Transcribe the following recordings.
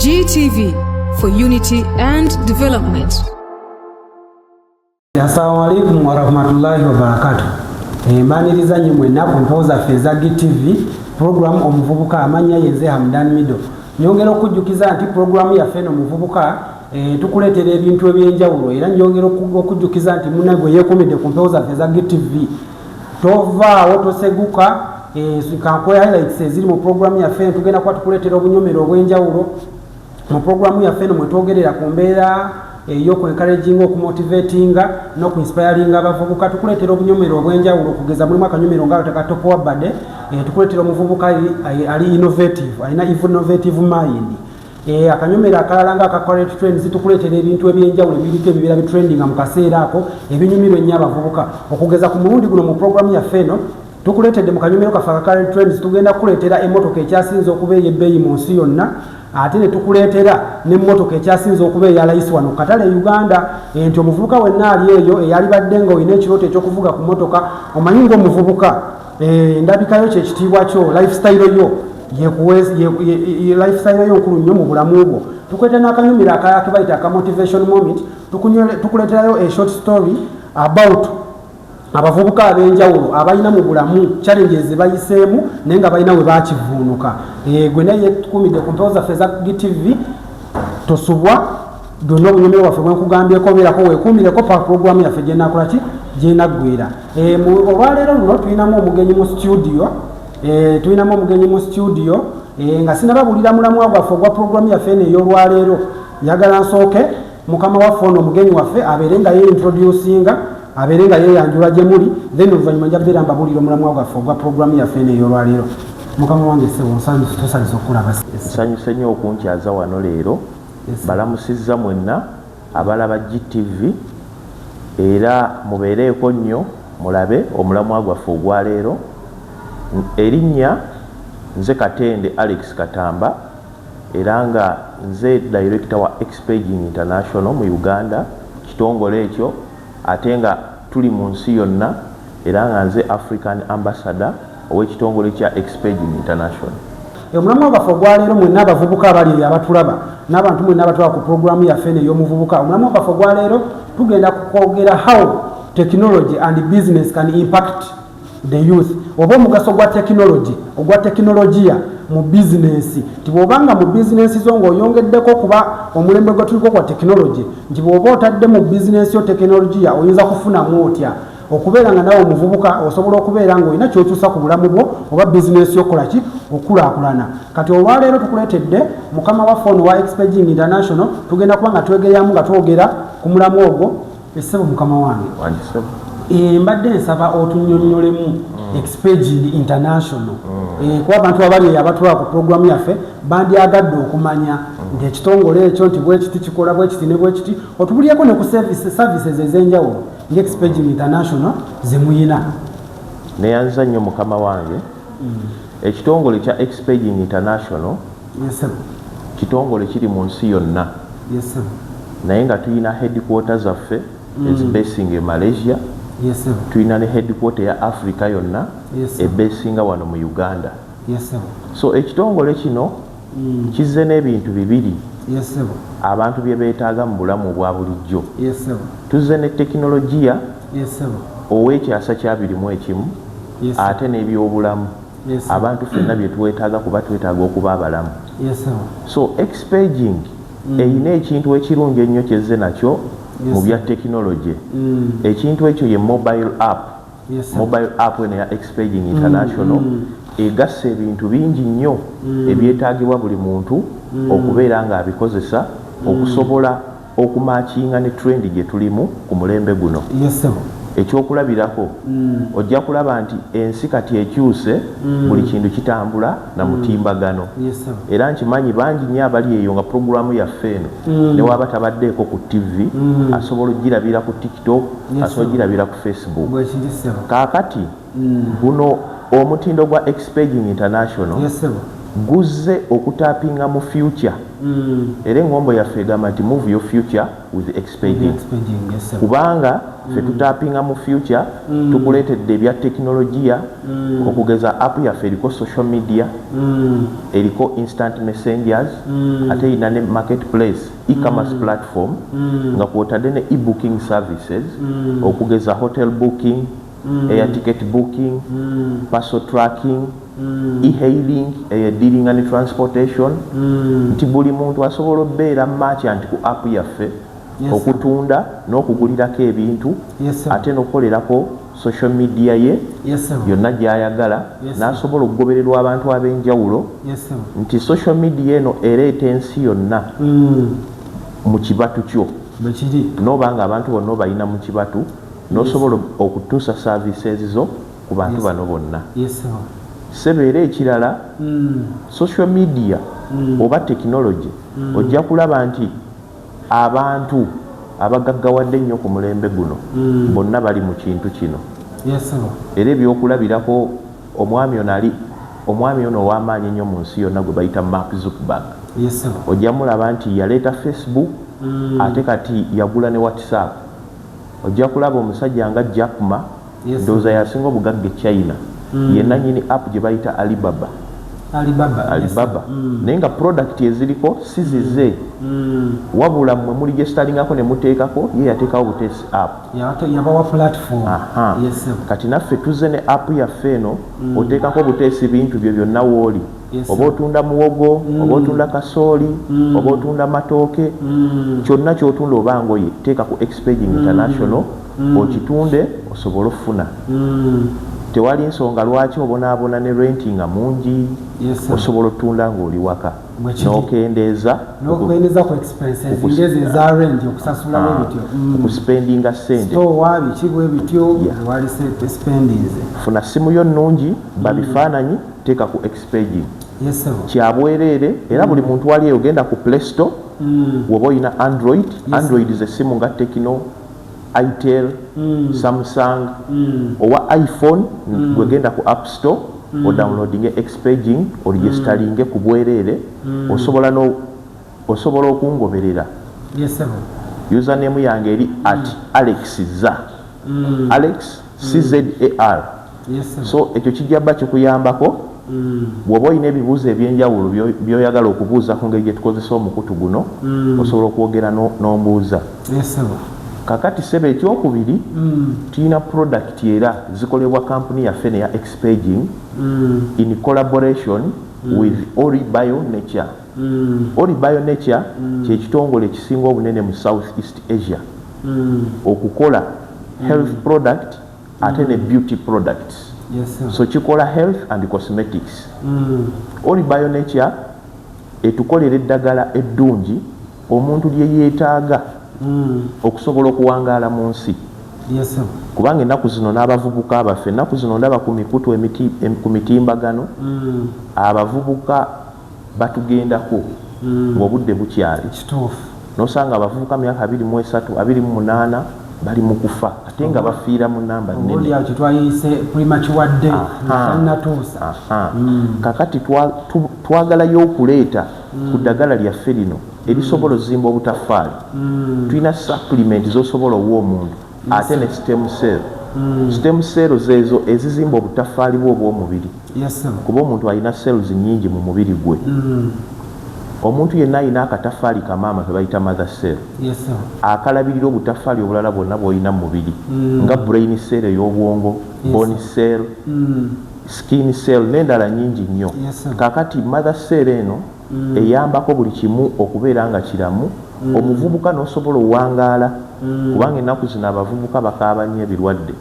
GTV for unity and development. Assalamu alaikum warahmatullahi wabarakatu. Mbaniriza nnyo mwenna ku mpewo zaffe eza GTV program Omuvubuka. Amannya yenze Hamdan Mido. Nyongera okujjukiza nti puroguramu yaffe eno Omuvubuka tukuleetera ebintu ebyenjawulo, era nyongera okujjukiza nti munna gwe yeekumidde ku mpewo zaffe eza GTV, tovaawo, toseguka. Kankuwe highlights eziri mu puroguramu yaffe eno. Tugenda kuba tukuleetera obunyomero obw'enjawulo mu puroguramu yaffe eno, mwetwogerera ku mbeera ey'okwencouraginga, okumotivatinga n'okuinspiringa abavubuka. Tukuleetera obunyomero obw'enjawulo, okugeza mulimu akanyomero nga katopowa badde, tukuleetera omuvubuka ali innovative, alina innovative mind. Akanyomero akalala nga aka current trends, tukuleetera ebintu ebyenjawulo ebiriko ebibeera bitrendinga mu kaseera ako, ebinyumirwa ennyo abavubuka. Okugeza ku mulundi guno mu puroguramu yaffe eno tukuleetedde mu kanyomero kaffe aka current trends, tugenda kukuleetera emmotoka ekyasinze okuba ey'ebbeeyi mu nsi yonna, ate ne tukuleetera n'emmotoka ekyasinze okuba eya layisi wano ku katale e Uganda. Nti omuvubuka wenna ali eyo eyalibadde nga olina ekirooto ekyokuvuga ku mmotoka, omanyi ng'omuvubuka endabikayo kyekitiibwa kyo, lifestyle yo lifestyle yo nkulu nnyo mu bulamu bwo. Tukuleetera n'akanyumiro akalala ke bayita aka motivation moment. Tukuleeterayo a short story about abavubuka ab'enjawulo abalina mu bulamu challenges ze bayiseemu naye nga balina we bakivuunuka. Gwe naye yetukumidde ku mpewo zaffe eza GTV, tosubwa byonna obunyomero bwaffe bwenkugambyeko, obeerako weekuumireko pa puroguramu yaffe gyenakola ki gyenaggwera. Olwaleero luno tulinamu omugenyi mu studio, tulinamu omugenyi mu studio. Nga sinababulira mulamwa gwaffe ogwa puroguramu yaffe eno ey'olwaleero, njagala nsooke mukama waffe ono, omugenyi waffe, abeere nga yeintroducinga, abeere nga yeeyanjula gye muli, then oluvannyuma nja beera mbabulira omulamwa gwaffe ogwa puroguramu yaffe eno ey'olwaleero. Mukama wange ssebo, tusanyusa okulaba. Nsanyuse nnyo okunkyaza wano leero. Balamusizza mwenna abalaba GTV, era mubeereeko nnyo mulabe omulamwa gwaffe ogwaleero. Erinnya nze Katende Alex Katamba, era nga nze director wa Expaging International mu Uganda, kitongole ekyo, ate nga tuli mu nsi yonna, era nga nze African ambassador ow'ekitongole kya Expaging International. Omulamwa gwaffe ogwaleero, mwenna abavubuka abali eyo abatulaba n'abantu mwenna abatulaba ku puroguramu yaffe eno ey'omuvubuka, omulamwa gwaffe ogwaleero tugenda kwogera how technology and business can impact the youth, oba omugaso gwa tekinologi, ogwa tekinologiya mu bizinensi, nti bw'obanga mu bizinensi zo ng'oyongeddeko, kuba omulembe gwe tuliko kwa tekinologi, nti bw'oba otadde mu bizinensi yo tekinologiya, oyinza kufunamu otya okubeera nga nawe omuvubuka osobola okubeera ng'olina kyokyusa ku bulamu bwo oba bizinensi yokukola ki, okulaakulana. Kati olwaleero tukuleetedde mukama waffe ono wa Expaging International. Tugenda kuba nga twegeyamu nga twogera ku mulamu ogwo. Essebo mukama wange, mbadde nsaba otunnyonnyolemu Expaging International, kuba abantu abali eyo abatulaba ku puroguramu yaffe bandyagadde okumanya nti ekitongole ekyo nti bwekiti kikola bwekiti ne bwekiti, otubulyeko ne ku services ez'enjawulo nga Expaging International zemuyina. Neyanza nnyo mukama wange. Ekitongole kya Expaging International kitongole kiri mu nsi yonna, naye nga tulina headquarter zaffe ezibasinga e Malaysia, tulina ne headquarter ya Africa yonna ebesinga wano mu Uganda. So ekitongole kino kizze n'ebintu bibiri abantu bye beetaaga mu bulamu obwa bulijjo. Tuzze ne tekinologiya ow'ekyasa kya 21, ate n'ebyobulamu, abantu ffenna bye twetaaga, kuba twetaaga okuba abalamu. So Expaging erina ekintu ekirungi ennyo kyezze nakyo mu bya tekinologi. Ekintu ekyo ye mobile app. Mobile app eno ya Expaging International egasse ebintu bingi nnyo ebyetaagibwa buli muntu okubeera ng'abikozesa okusobola okumatchinga ne trend gye tulimu ku mulembe guno. Ekyokulabirako, ojja kulaba nti ensi kati ekyuse, buli kintu kitambula na mutimbagano. Era nkimanyi bangi nnyo abali eyo nga puroguramu yaffe eno newaba tabaddeeko ku TV, asobola ogirabira ku TikTok, asobola ogirabira ku Facebook. Bwekiri ssebo. Kaakati guno omutindo gwa Expaging International Yes, ssebo. Guzze okutapinga mu future. Era engombo yaffe egamba nti, "Move your future with Expaging." Expaging, yes, sir. Kubanga ffe tutapinga mu future, tukuleetedde ebya tekinologiya. Okugeza, app yaffe eriko social media, eriko instant messengers, ate erina ne marketplace, e-commerce platform, nga kwotadde ne e-booking services, okugeza hotel booking, air ticket booking, parcel tracking, e-hailing eyedealinga ne transportation, nti buli muntu asobola okubeera merchant ku app yaffe, okutunda n'okugulirako ebintu, ate n'okukolerako social media ye yonna gy'ayagala, n'asobola okugobererwa abantu ab'enjawulo, nti social media eno ereeta ensi yonna mu kibatu kyo. Bwe kiri. N'oba nga abantu bonna obalina mu kibatu, n'osobola okutuusa services zo ku bantu bano bonna. Sebeera ekirala, social media oba technology, ojja kulaba nti abantu abagaggawadde ennyo ku mulembe guno bonna bali mu kintu kino. Era ebyokulabirako, omwami ono ali, omwami ono ow'amaanyi ennyo mu nsi yonna gwe bayita Mark Zuckerberg, ojja mulaba nti yaleeta Facebook, ate kati yagula ne WhatsApp. Ojja kulaba omusajja nga Jack Ma, ndowooza yasinga obugagga e China, ye nannyini app gye bayita Alibaba. Alibaba, yes. Alibaba, naye nga product eziriko si zize, wabula mmwe muligestalingako ne muteekako, ye yateekawo buteesi app. Yabawa platform. Aha. Yes, sir. Kati naffe tuzze ne app yaffe eno, oteekako buteesi bintu byo byonna wooli, oba otunda muwogo, oba otunda kasooli, oba otunda matooke, kyonna kyotunda, oba ngoye, teeka ku Expaging International okitunde osobole okufuna. Tewali nsonga lwaki obonaabona ne renti nga mungi. Osobola otunda ng'oli waka. Bwe kiri. N'okendeeza n'okukendeeza ku expenses ngezi eza rent, okusasulawo ebityo. Okuspendinga sente. Store, biki bwe bityo. Wali spendings. Funa simu yo nnungi, babifaananyi, teeka ku Expaging. Yes, sir. Kyabwereere, era buli muntu wali eyo, genda ku Play Store woba oyina Android. Android zessimu nga Tecno, Itel, Samsung, owa iPhone gwegenda ku App Store, odownloadinge Expaging, oregisteringe ku bwereere. Osobola osobola okungoberera. Yes, sir. Username yange eri @AlexZar, Alex Czar. Yes, sir. So ekyo kijja bba kikuyambako. Bw'oba olina ebibuuzo ebyenjawulo by'oyagala okubuuza ku ngeri gye tukozesa omukutu guno, osobola okwogera n'ombuuza. Yes, sir. Kakati sebe, ekyokubiri, tulina product era zikolebwa kampuni yaffe neya Expaging in collaboration with Ori Bio Nature. Ori Bio Nature kyekitongole ekisinga obunene mu South East Asia okukola health product ate ne beauty products. Yes, sir. So kikola health and cosmetics. Ori Bio Nature etukolera eddagala eddungi omuntu lye yeetaaga okusobola okuwangaala mu nsi. Yes, sir. Kubanga ennaku zino n'abavubuka baffe, ennaku zino ndaba ku mikutu ku mitimbagano, abavubuka batugendako ng'obudde bukyali. Nosanga abavubuka myaka 23, 28 bali mu kufa, ate nga bafiira mu namba nnene. Oboolyawo kyetwayise premature death. Tannatuusa. Aha. Kakati twagalayo okuleeta ku ddagala lyaffe lino erisobola ozimba obutaffaali. Tulina supplement zosobola owa omuntu, ate ne stem cell. Stem cell zeezo ezizimba obutaffaali bwe obw'omubiri, Yes, sir. kuba omuntu alina cells nyingi mu mubiri gwe. Omuntu yenna alina akataffaali kamaama ke bayita mother cell, Yes, sir. akalabirira obutaffaali obulala bwonna bw'olina mu mubiri, nga brain cell ey'obwongo, bone cell, skin cell n'endala nyingi nnyo. Yes, sir. Kakati mother cell eno eyambako buli kimu okubeera nga kiramu, omuvubuka n'osobola owangaala, kubanga ennaku zino abavubuka bakaaba nnyo ebirwadde,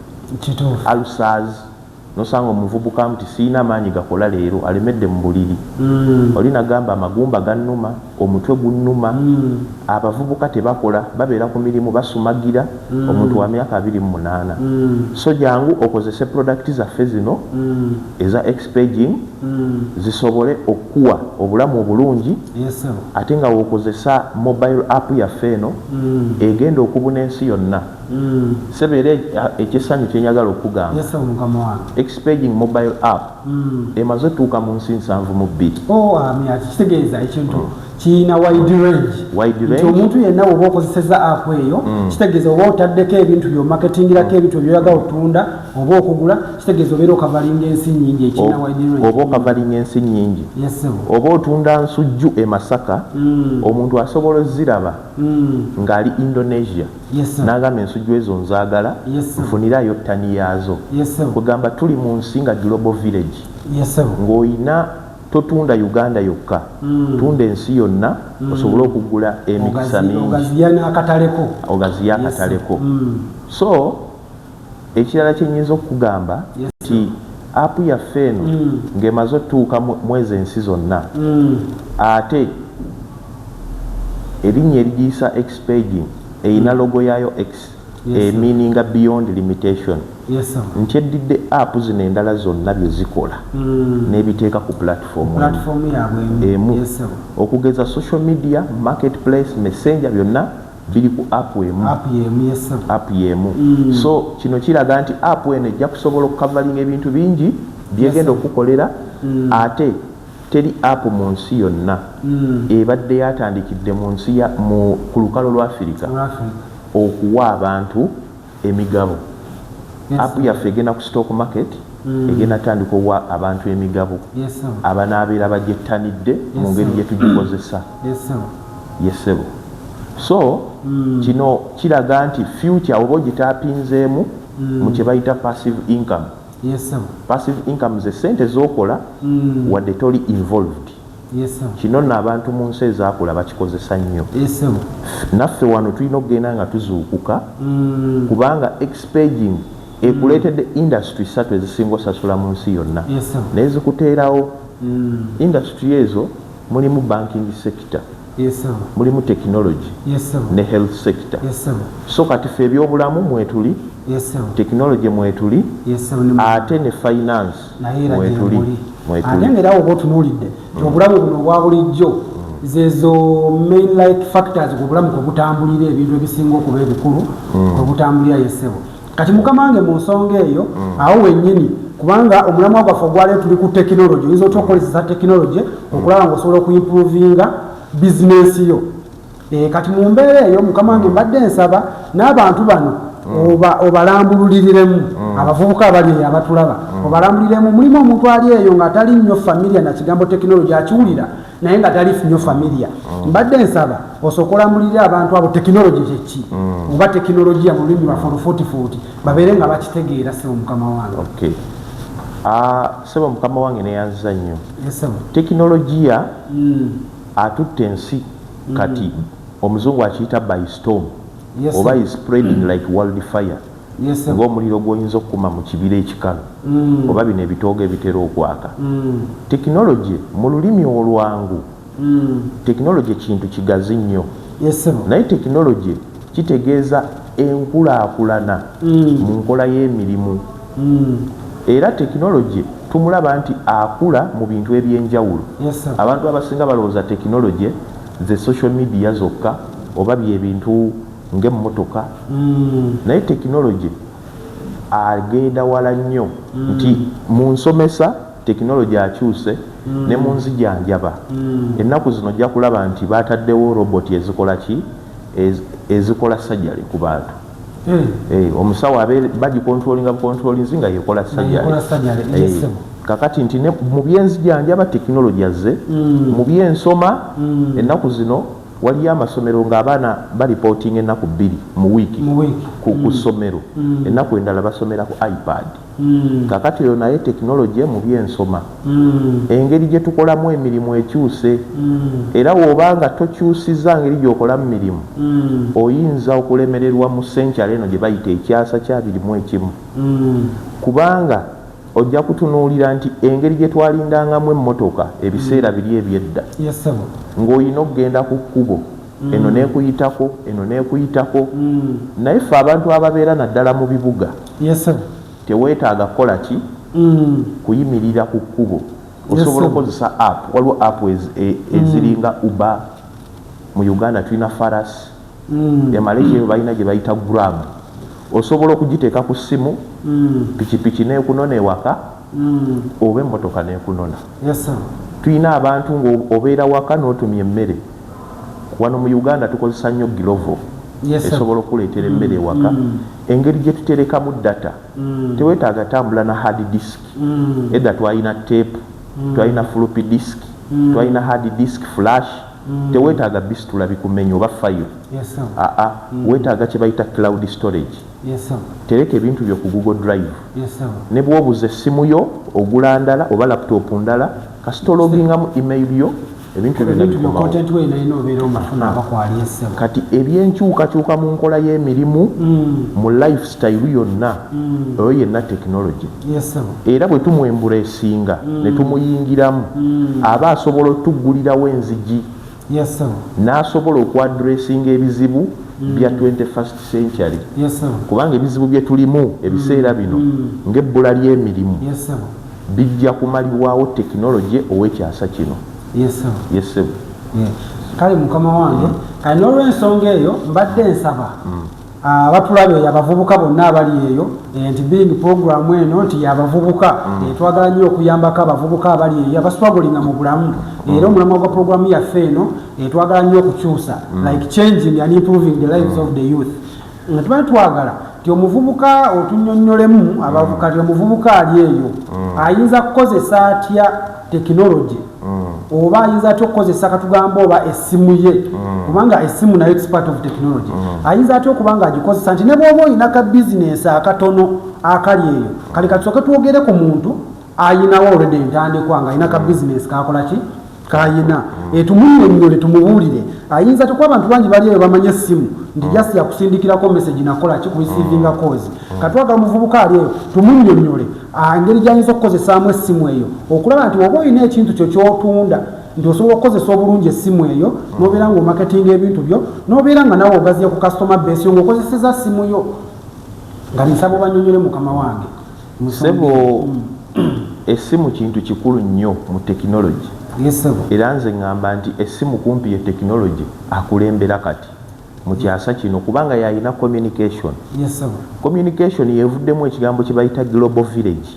ulcers. Nosanga omuvubuka nti siina maanyi gakola leero, alemedde mu buliri. Oli nagamba amagumba gannuma. Omutwe gunnuma. Abavubuka tebakola, babeera ku mirimu basumagira. Omuntu wa myaka 28. So jangu okozese product zaffe zino eza Expaging, zisobole okuwa obulamu obulungi, ate nga wokozesa mobile app yaffe eno egenda okubuna ensi yonna. Sebeera ekyesanyu kyenjagala okugamba, Expaging mobile app emaze otuuka mu nsi 72. Oh, kitegeeza ekintu kiyina wide range. Wide range. Nti omuntu yenna oba okozeseza app eyo, kitegeeza oba otaddeko ebintu byomarketingirako, ebintu ebyoyagala otunda oba okugula, kitegeeza obeera okavalinga ensi nyingi, ekirina wide range. Oba okavalinga ensi nyingi. Oba otunda nsujju e Masaka, omuntu asobola oziraba ng'ali Indonesia, n'agamba, "Ensujju ezo nzaagala, nfunirayo ttani yaazo." Kugamba tuli mu nsi nga global village, ng'oyina totunda Uganda yokka, tunda ensi yonna, osobole okugula emikisa mingi. Ogaziya n'akataleko. Ogaziya akataleko. So ekirala kyenyinza okukugamba nti app yaffe eno ng'emaze otutuuka mu ezo ensi zonna, ate erinnya erigiyisa Expaging erina logo yaayo X, emininga beyond limitation, nti eddidde app zino endala zonna bye zikola n'ebiteeka ku platform emu. Platform yaabwe emu. Emu. Okugeza social media, marketplace, messenger, byonna biri ku app emu. App yemu, yes. App yemu. So kino kiraga nti app eno ejja kusobola okukavalinga ebintu bingi byegenda okukolera. Ate teri app mu nsi yonna ebadde yatandikidde mu nsi ku lukalo lwa Afirika Mu Africa. okuwa abantu emigabo. App yaffe egenda ku stock market, egenda tandika owa abantu emigabo abanaabeera bagyettanidde mu ngeri gye tugikozesa. Yes ssebo. So kino kiraga nti future oba ogitaapinzeemu mu kye bayita passive income. Passive income ze sente z'okola wadde toli involved. Kino nno abantu mu nsi ezaakola bakikozesa nnyo. Naffe wano tulina okugenda nga tuzuukuka, kubanga Expaging ekuleetedde industry ssatu ezisinga osasula mu nsi yonna, naye zikuteerawo. Industry ezo mulimu banking sector, mulimu technology ne health sector. So kati ffe ebyobulamu mwetuli, technology mwetuli, ate ne finance naye era mwetuli. gyemuli. Mwetuli. Ate ngaera oba otunuulidde nti obulamu buno obwa bulijjo, zezo main like factors obulamu kwe butambulira, ebintu ebisinga okuba ebikulu kwe butambulira. Yes ssebo. Kati mukama wange, mu nsonga eyo awo wennyini, kubanga omulamwa gwaffe ogwaleero tuli ku tekinologi, oyinza otya okukozesa tekinologi okulaba ngaosobola okuimprovinga bizinensi yo? Kati mu mbeera eyo, mukama wange, mbadde nsaba n'abantu bano oba obalambululiriremu, abavubuka abali eyo abatulaba, obalambuliremu. Mulimu omuntu ali eyo nga tali nnyo familiar na kigambo tekinologi, akiwulira naye nga tali nnyo familiar. Mbadde nsaba osooka olambulirire abantu abo tekinologi kyeki, oba tekinologiya mu lulimi lwaffe olufuutifuuti, babeere nga bakitegeera, sebo mukama wange. Okay. Ah, sebo mukama wange, neyanziza nnyo. Yes, sebo. Tekinologiya atutte ensi kati, omuzungu akiyita by storm, oba is spreading like wild fire, ng'omuliro gw'oyinza okukuma mu kibira ekikalu, oba bino ebitoogo ebitera okwaka. Tekinologi mu lulimi olwangu, tekinologi kintu kigazi nnyo, naye tekinologi kitegeeza enkulaakulana mu nkola y'emirimu. Era tekinologi tumulaba nti akula mu bintu ebyenjawulo. Abantu abasinga balowooza tekinologi ze social media zokka, oba byebintu ng'emmotoka, naye tekinologi agenda wala nnyo, nti mu nsomesa tekinologi akyuse, ne mu nzijanjaba. Ennaku zino ojja kulaba nti bataddewo roboti ezikola ki? Ezikola surgery ku bantu. Omusawo bagikontrolinga bukontrolinzi nga yekola yekola surgery, surgery. Yes, sir. Kakati nti mu byenzijanjaba tekinologi azze, mu byensoma ennaku zino waliyo amasomero ng'abaana baripootinga ennaku 2 mu wiiki Mu wiiki. ku ssomero, ennaku endala basomera ku iPad. Kakati oyo naye tekinologi mu byensoma. Engeri gye tukolamu emirimu ekyuse, era bw'obanga tokyusiza ngeri gy'okolamu mirimu, oyinza okulemererwa mu century eno gye bayita ekyasa kya 21, kubanga Ojja kutunuulira nti engeri gye twalindangamu emmotoka ebiseera biri ebyedda, Yes, ssebo. ng'olina okugenda ku kkubo, eno neekuyitako, eno neekuyitako, naye ffe abantu ababeera naddala mu bibuga, Yes, ssebo. teweetaaga kukola ki? Kuyimirira ku kkubo. Osobola sir. okukozesa app. Waliwo app eziringa Uber. Mu Uganda tulina Faras, e Malaysia eyo balina gye bayita Grab. Osobola okugiteeka ku ssimu, pikipiki neekunona ewaka oba emmotoka neekunona. Yes, sir. Tulina abantu ng'obeera waka n'otumya emmere. Wano mu Uganda tukozesa nnyo Glovo. Yes, sir. Esobola okuleetera emmere ewaka. Engeri gye tuterekamu data, teweetaaga tambula na hard disk. Edda twalina tape, twalina floppy disk, twalina hard disk, flash. Teweetaaga bisitula bikumenya oba file. Yes, sir. Aa, weetaaga kye bayita cloud storage. Yes, sir. Tereka ebintu byo ku Google Drive. Yes, sir. Ne bw'obuza essimu yo, ogula ndala oba laptop ndala, kasita ologingamu email yo, ebintu byonna Ebintu byo, bikomawo. Content we nalina obeera omufuna abakwali essebo. Kati ebyenkyukakyuka mu nkola y'emirimu, mu lifestyle yonna, oyo yenna technology. Yes, sir. Era bwe tumwembracinga ne tumuyingiramu, aba asobola otuggulirawo enzigi Yes, sir. n'asobola okuaddressinga ebizibu bya 21st century. Yes, sir. Kubanga ebizibu bye tulimu ebiseera bino, ng'ebbula ly'emirimu, Yes, sir. bijja kumalibwawo tekinologi ow'ekyasa kino. Yes, sir. Yes, ssebo. Yeah. Kale mukama wange, kale n'olw'ensonga eyo mbadde nsaba abatulaba eyo, abavubuka bonna abali eyo, nti being program eno nti yabavubuka, twagala nnyo okuyambako abavubuka abali eyo abastrugglinga mu bulamu. Era omulamwa gwa programu yaffe eno, twagala nnyo okukyusa, like changing and improving the lives of the youth. Nga tuba twagala nti omuvubuka otunnyonnyolemu abavubuka ti omuvubuka ali eyo ayinza kukozesa atya tekinologi, oba ayinza atya okukozesa, katugamba, oba essimu ye, kubanga essimu nayo it's part of technology. Ayinza atya okuba nga agikozesa nti ne bw'oba olina ka bizinesi akatono akali eyo? Kale katusooke twogere ku muntu ayinawo already entandikwa, nga alina ka bizinesi kakola ki, kayina. Tumunnyonnyole, tumubuulire ayinza tekuba. Abantu bangi bali eyo bamanye essimu nti just yakusindikirako message, nakola ki, kureceivinga calls. Katwagala omuvubuka ali eyo tumunnyonnyole engeri gyayinza okukozesaamu essimu eyo, okulaba nti oba olina ekintu kyo kyotunda, nti osobola okukozesa obulungi essimu eyo nobeera nga omarketinga ebintu byo, nobeera nga nawe ogaziya ku customer base yo ng'okozeseza simu yo. Nga nsaba obanyonyole, mukama wange. Sebo, essimu kintu kikulu nnyo mu tekinologi. Yes, sebo. Era nze ŋŋamba nti essimu kumpi ye tekinologi akulembera kati mu kyasa kino, kubanga yalina communication. Yes, sebo. Communication yevuddemu ekigambo kye bayita global village,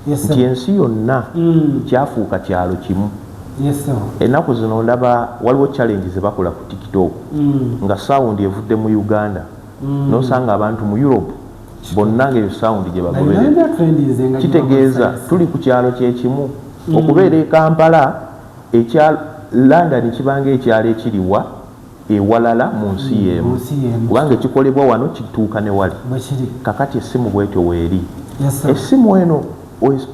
Yes, nti sebo. ensi yonna kyafuuka kyalo kimu. Yes, sebo. Ennaku zino ndaba waliwo challenge ze bakola ku TikTok, nga sound evudde mu Uganda, nosanga abantu mu Europe bonna nga eyo sound gye bagoberera. Nayo trendinze nga. Kitegeeza tuli ku kyalo kyekimu. Okubeera e Kampala, ekyalo London kibanga ekyalo ekiriwa ewalala mu nsi Mu y'emu, nsi y'emu. Kubanga ekikolebwa wano kituuka ne wali. Bwe kiri. Kakati essimu bwetyo weeri. Yes, sir. Essimu eno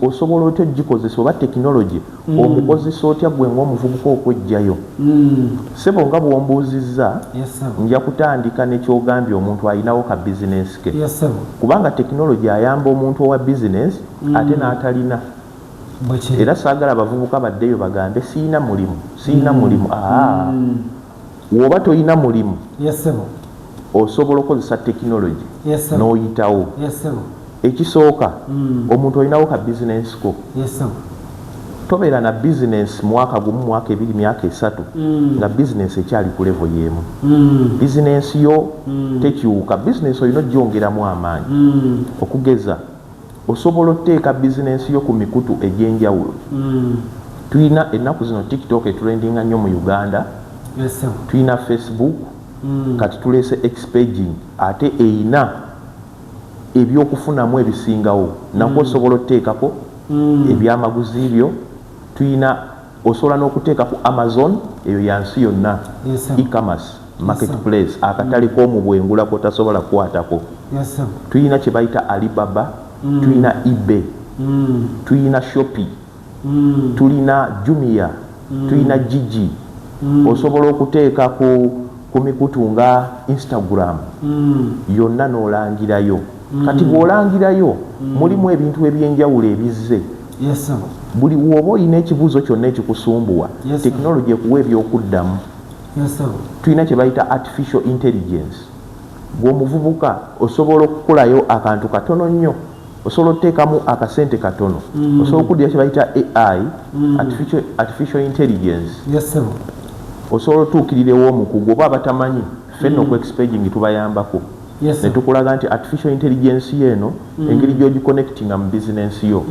osobola otya ogikozesa, oba tekinologi omukozesa otya gwe ng'omuvubuka okwejjayo? Sebo, nga bw'ombuuzizza, Yes, sir. nja kutandika nekyogambye, omuntu alinawo ka bizinesi ke, Yes, sir. kubanga tekinologi ayamba omuntu owa bizinesi ate n'atalina. Bwe kiri. Era saagala abavubuka baddeyo bagambe, "Siina mulimu, siina mulimu." Aa, woba toyina mulimu, Yes, sir. osobola okukozesa tekinologi Yes, sir. n'oyitawo. Yes, sir. Ekisooka, omuntu olinawo ka bizinesi ko, Yes, sir. tobeera na bizinesi mwaka gumu, mwaka 2, myaka 3, nga bizinesi ekyali ku level y'emu. Bizinesi yo tekyuka. Bizinesi olina ogyongeramu amaanyi. Okugeza, osobola oteeka bizinesi yo ku mikutu egy'enjawulo. Tulina ennaku zino TikTok etrendinga nnyo mu Uganda. Yes, sir. Tulina Facebook. Kati tuleese Xpaging, ate eyina ebyokufunamu ebisingawo. Nakwo osobola oteekako ebyamaguzi byo. Tulina, osobola n'okuteeka ku Amazon, eyo yansi yonna. Yes, sir. E-commerce marketplace, akatale k'omu bwengula kotasobola kukwatako. Yes, sir. Tulina kye bayita Alibaba, tulina eBay, tulina Shopee, tulina Jumia, tulina Jiji. Osobola okuteeka ku mikutu nga Instagram yonna n'olangirayo. Kati bw'olangirayo, mulimu ebintu ebyenjawulo ebizze. Buli woba olina ekibuuzo kyonna ekikusumbuwa, tekinologi ekuwa ebyokuddamu. Tulina kye bayita artificial intelligence. Bw'omuvubuka osobola okukolayo akantu katono nnyo, osobola otuteekamu akasente katono, osobola okuddira kye bayita AI, artificial intelligence. Osobola otuukirira ew'omukugu oba abatamanyi, ffenna oku Expaging tubayambako ne tukulaga nti artificial intelligence yeeno, engeri gy'ogiconnectinga mu bizinensi yo,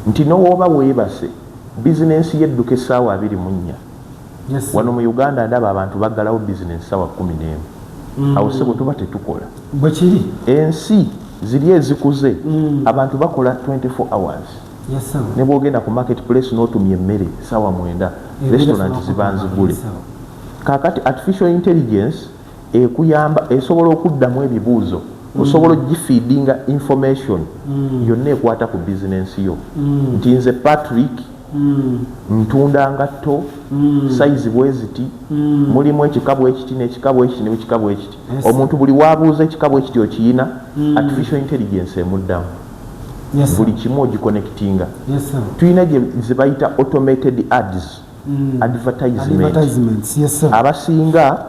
nti nowooba weebase, bizinensi yedduka essaawa 24. Wano mu Uganda ndaba abantu baggalawo bizinensi ssaawa 11. Awo sebo tuba tetukola. Bwekiri. Ensi ziri ezikuze, abantu bakola 24 hours. Ne bwogenda ku market place n'otumya emmere saawa 9, restaurant ziba nzigule. Kaakati artificial intelligence ekuyamba, esobola okuddamu ebibuuzo, osobola ogifeedinga information yonna ekwata ku bizinensi yo, nti nze Patrick, ntunda ngatto sayizi bwe ziti, mulimu ekika bwe kiti n'ekika bwe kiti n'ekika bwe kiti. Omuntu buli wabuuza ekika bwe kiti okiyina, artificial intelligence emuddamu. Buli kimu ogiconnectinga. Tulina ze bayita automated ads, advertisement. Advertisements, yes sir. Abasinga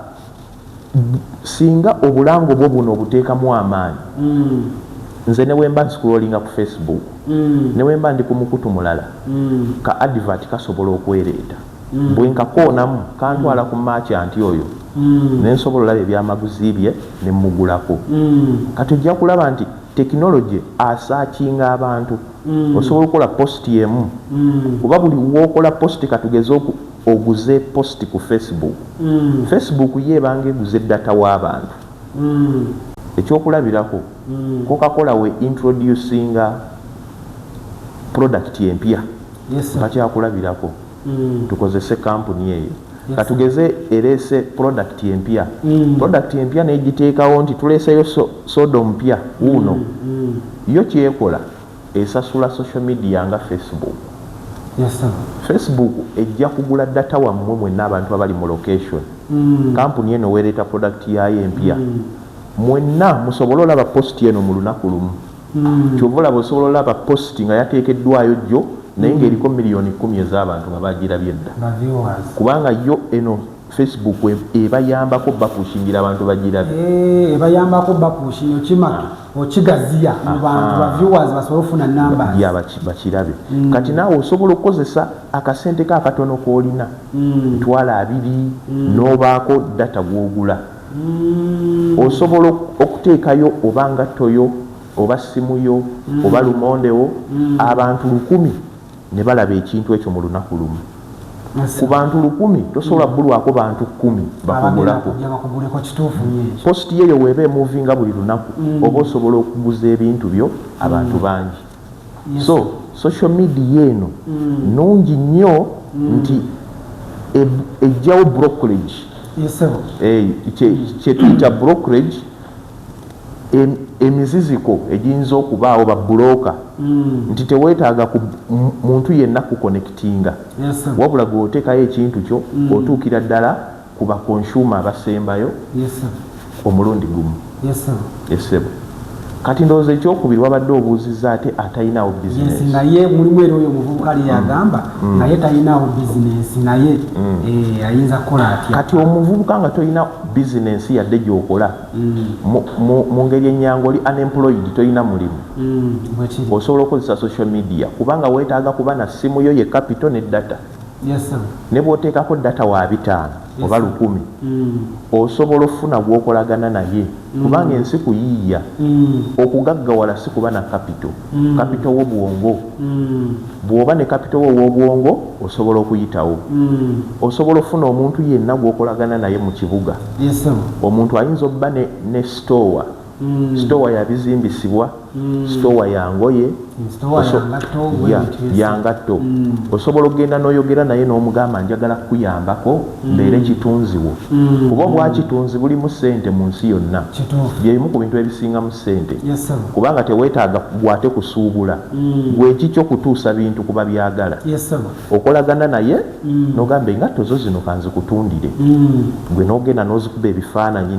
singa obulango bwo buno obuteekamu amaanyi. Nze ne wemba nscrollinga ku Facebook, ne wemba ndi ku mukutu mulala, ka advert kasobola okwereeta. Bwe nkakoonamu kantwala ku merchant oyo, ne nsobola olaba ebyamaguzi bye ne mugulako. Kati ojja kulaba nti tekinologi asearchinga abantu. Osobola okukola post emu, kuba buli wookola post, katugeze oguze post ku Facebook, Facebook ye ebanga eguze data w'abantu. Ekyokulabirako, Coca-Cola we introducinga product empya. Bakyakulabirako, tukozese kampuni eyo. Katugeze ereese product empya, product empya negiteekawo nti tuleeseyo soda omupya wuuno. Yo kyekola, esasula social media nga Facebook. Facebook ejja kugula data wammwe mwenna abantu abali mu location kampuni eno weereeta product yaayo empya, mwenna musobole olaba post eno mu lunaku lumu. Kyova olaba osobola olaba post nga yateekeddwayo jjo, naye ng'eriko miliyoni 10 ez'abantu nga bagirabye dda, Ba viewers. kubanga yo eno Facebook ebayambako bapushingira abantu bagirabe. Eh, ebayambako bapushinga, okima okigaziya mu bantu, ba viewers basobole okufuna numbers. Ya, bakirabe. Kati naawe osobola okukozesa akasente ka akatono k'olina, 20,000, n'obaako data gw'ogula. Osobola okuteekayo oba ngattoyo oba simu yo oba lumondewo, abantu 1000 ne balaba ekintu ekyo mu lunaku lumu. Ku bantu 1000 tosobola bbulwako bantu 10 bakugulako. Abagenda bakuguleko, kituufu nnyo ekyo. Post yeyo weeba emovinga buli lunaku, oba osobola okuguza ebintu byo abantu bangi. So social media eno nungi nnyo nti ejjawo brokerage. Yes, sir. Eh, kyetuyita brokerage, emiziziko egiyinza okubaawo, ba broker, nti teweetaaga ku muntu yenna kuconnectinga, Yes, sir. wabula gweoteekayo ekintu kyo, otuukira ddala ku ba consumer abasembayo Yes, sir. omulundi gumu. Yes, sir. Esebo, kati ndowooza ekyokubiri wabadde obuuzizza ate atalinawo bizinesi. Naye mulimu era oyo omuvubuka ali yagamba naye talinawo bizinesi, naye ayinza kukola atya? Kati omuvubuka nga tolina bizinensi yadde gyokola, mu ngeri enyangu oli unemployed, tolina mulimu, Bwekiri. osobola okukozesa social media, kubanga weetaaga kuba na simu yo ye capital ne data. Yes, sir. Ne bw'oteekako data wa 500 oba 1000, osobola okufuna gw'okolagana naye, kubanga ensi kuyiiya. Okugaggawala si kuba na capital. Capital wo bwongo. Bw'oba ne capital wo ow'obwongo, osobola okuyitawo. Osobola okufuna omuntu yenna gw'okolagana naye mu kibuga. Yes, sir. Omuntu ayinza okuba ne store, store yabizimbisibwa. Sitowa ya ngoye, Sitowa ya ngatto, ya ngatto. Osobola okugenda n'oyogera naye n'omugamba, "Njagala kukuyambako mbeere kitunzi wo," kuba obwakitunzi bulimu ssente mu nsi yonna. Byebimu ku bintu ebisingamu ssente, kubanga teweetaaga gwate kusuubula, gwe ekikyo kutuusa bintu kuba byagala. Okolagana naye n'ogamba, "Engatto zo zino kanzikutundire." Gwe n'ogenda n'ozikuba ebifaananyi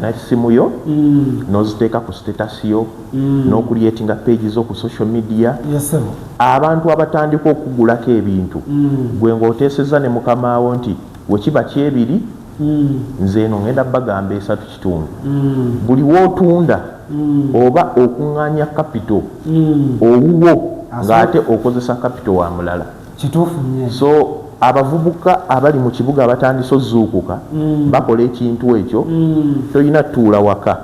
nessimu yo, n'oziteeka ku status yo, n'ocreatinga page zo ku social media. Abantu abatandika okugulako ebintu, gwe ng'oteeseza ne mukamaawo nti wekiba kyebiri, nze eno ngenda bagamba 3.5. Buli wootunda oba okuŋŋaanya capital owuwo, ng'ate okozesa capital wa mulala. Kituufu nnyo. So abavubuka abali mu kibuga abatandise ozuukuka bakola ekintu ekyo. Tolina tuula waka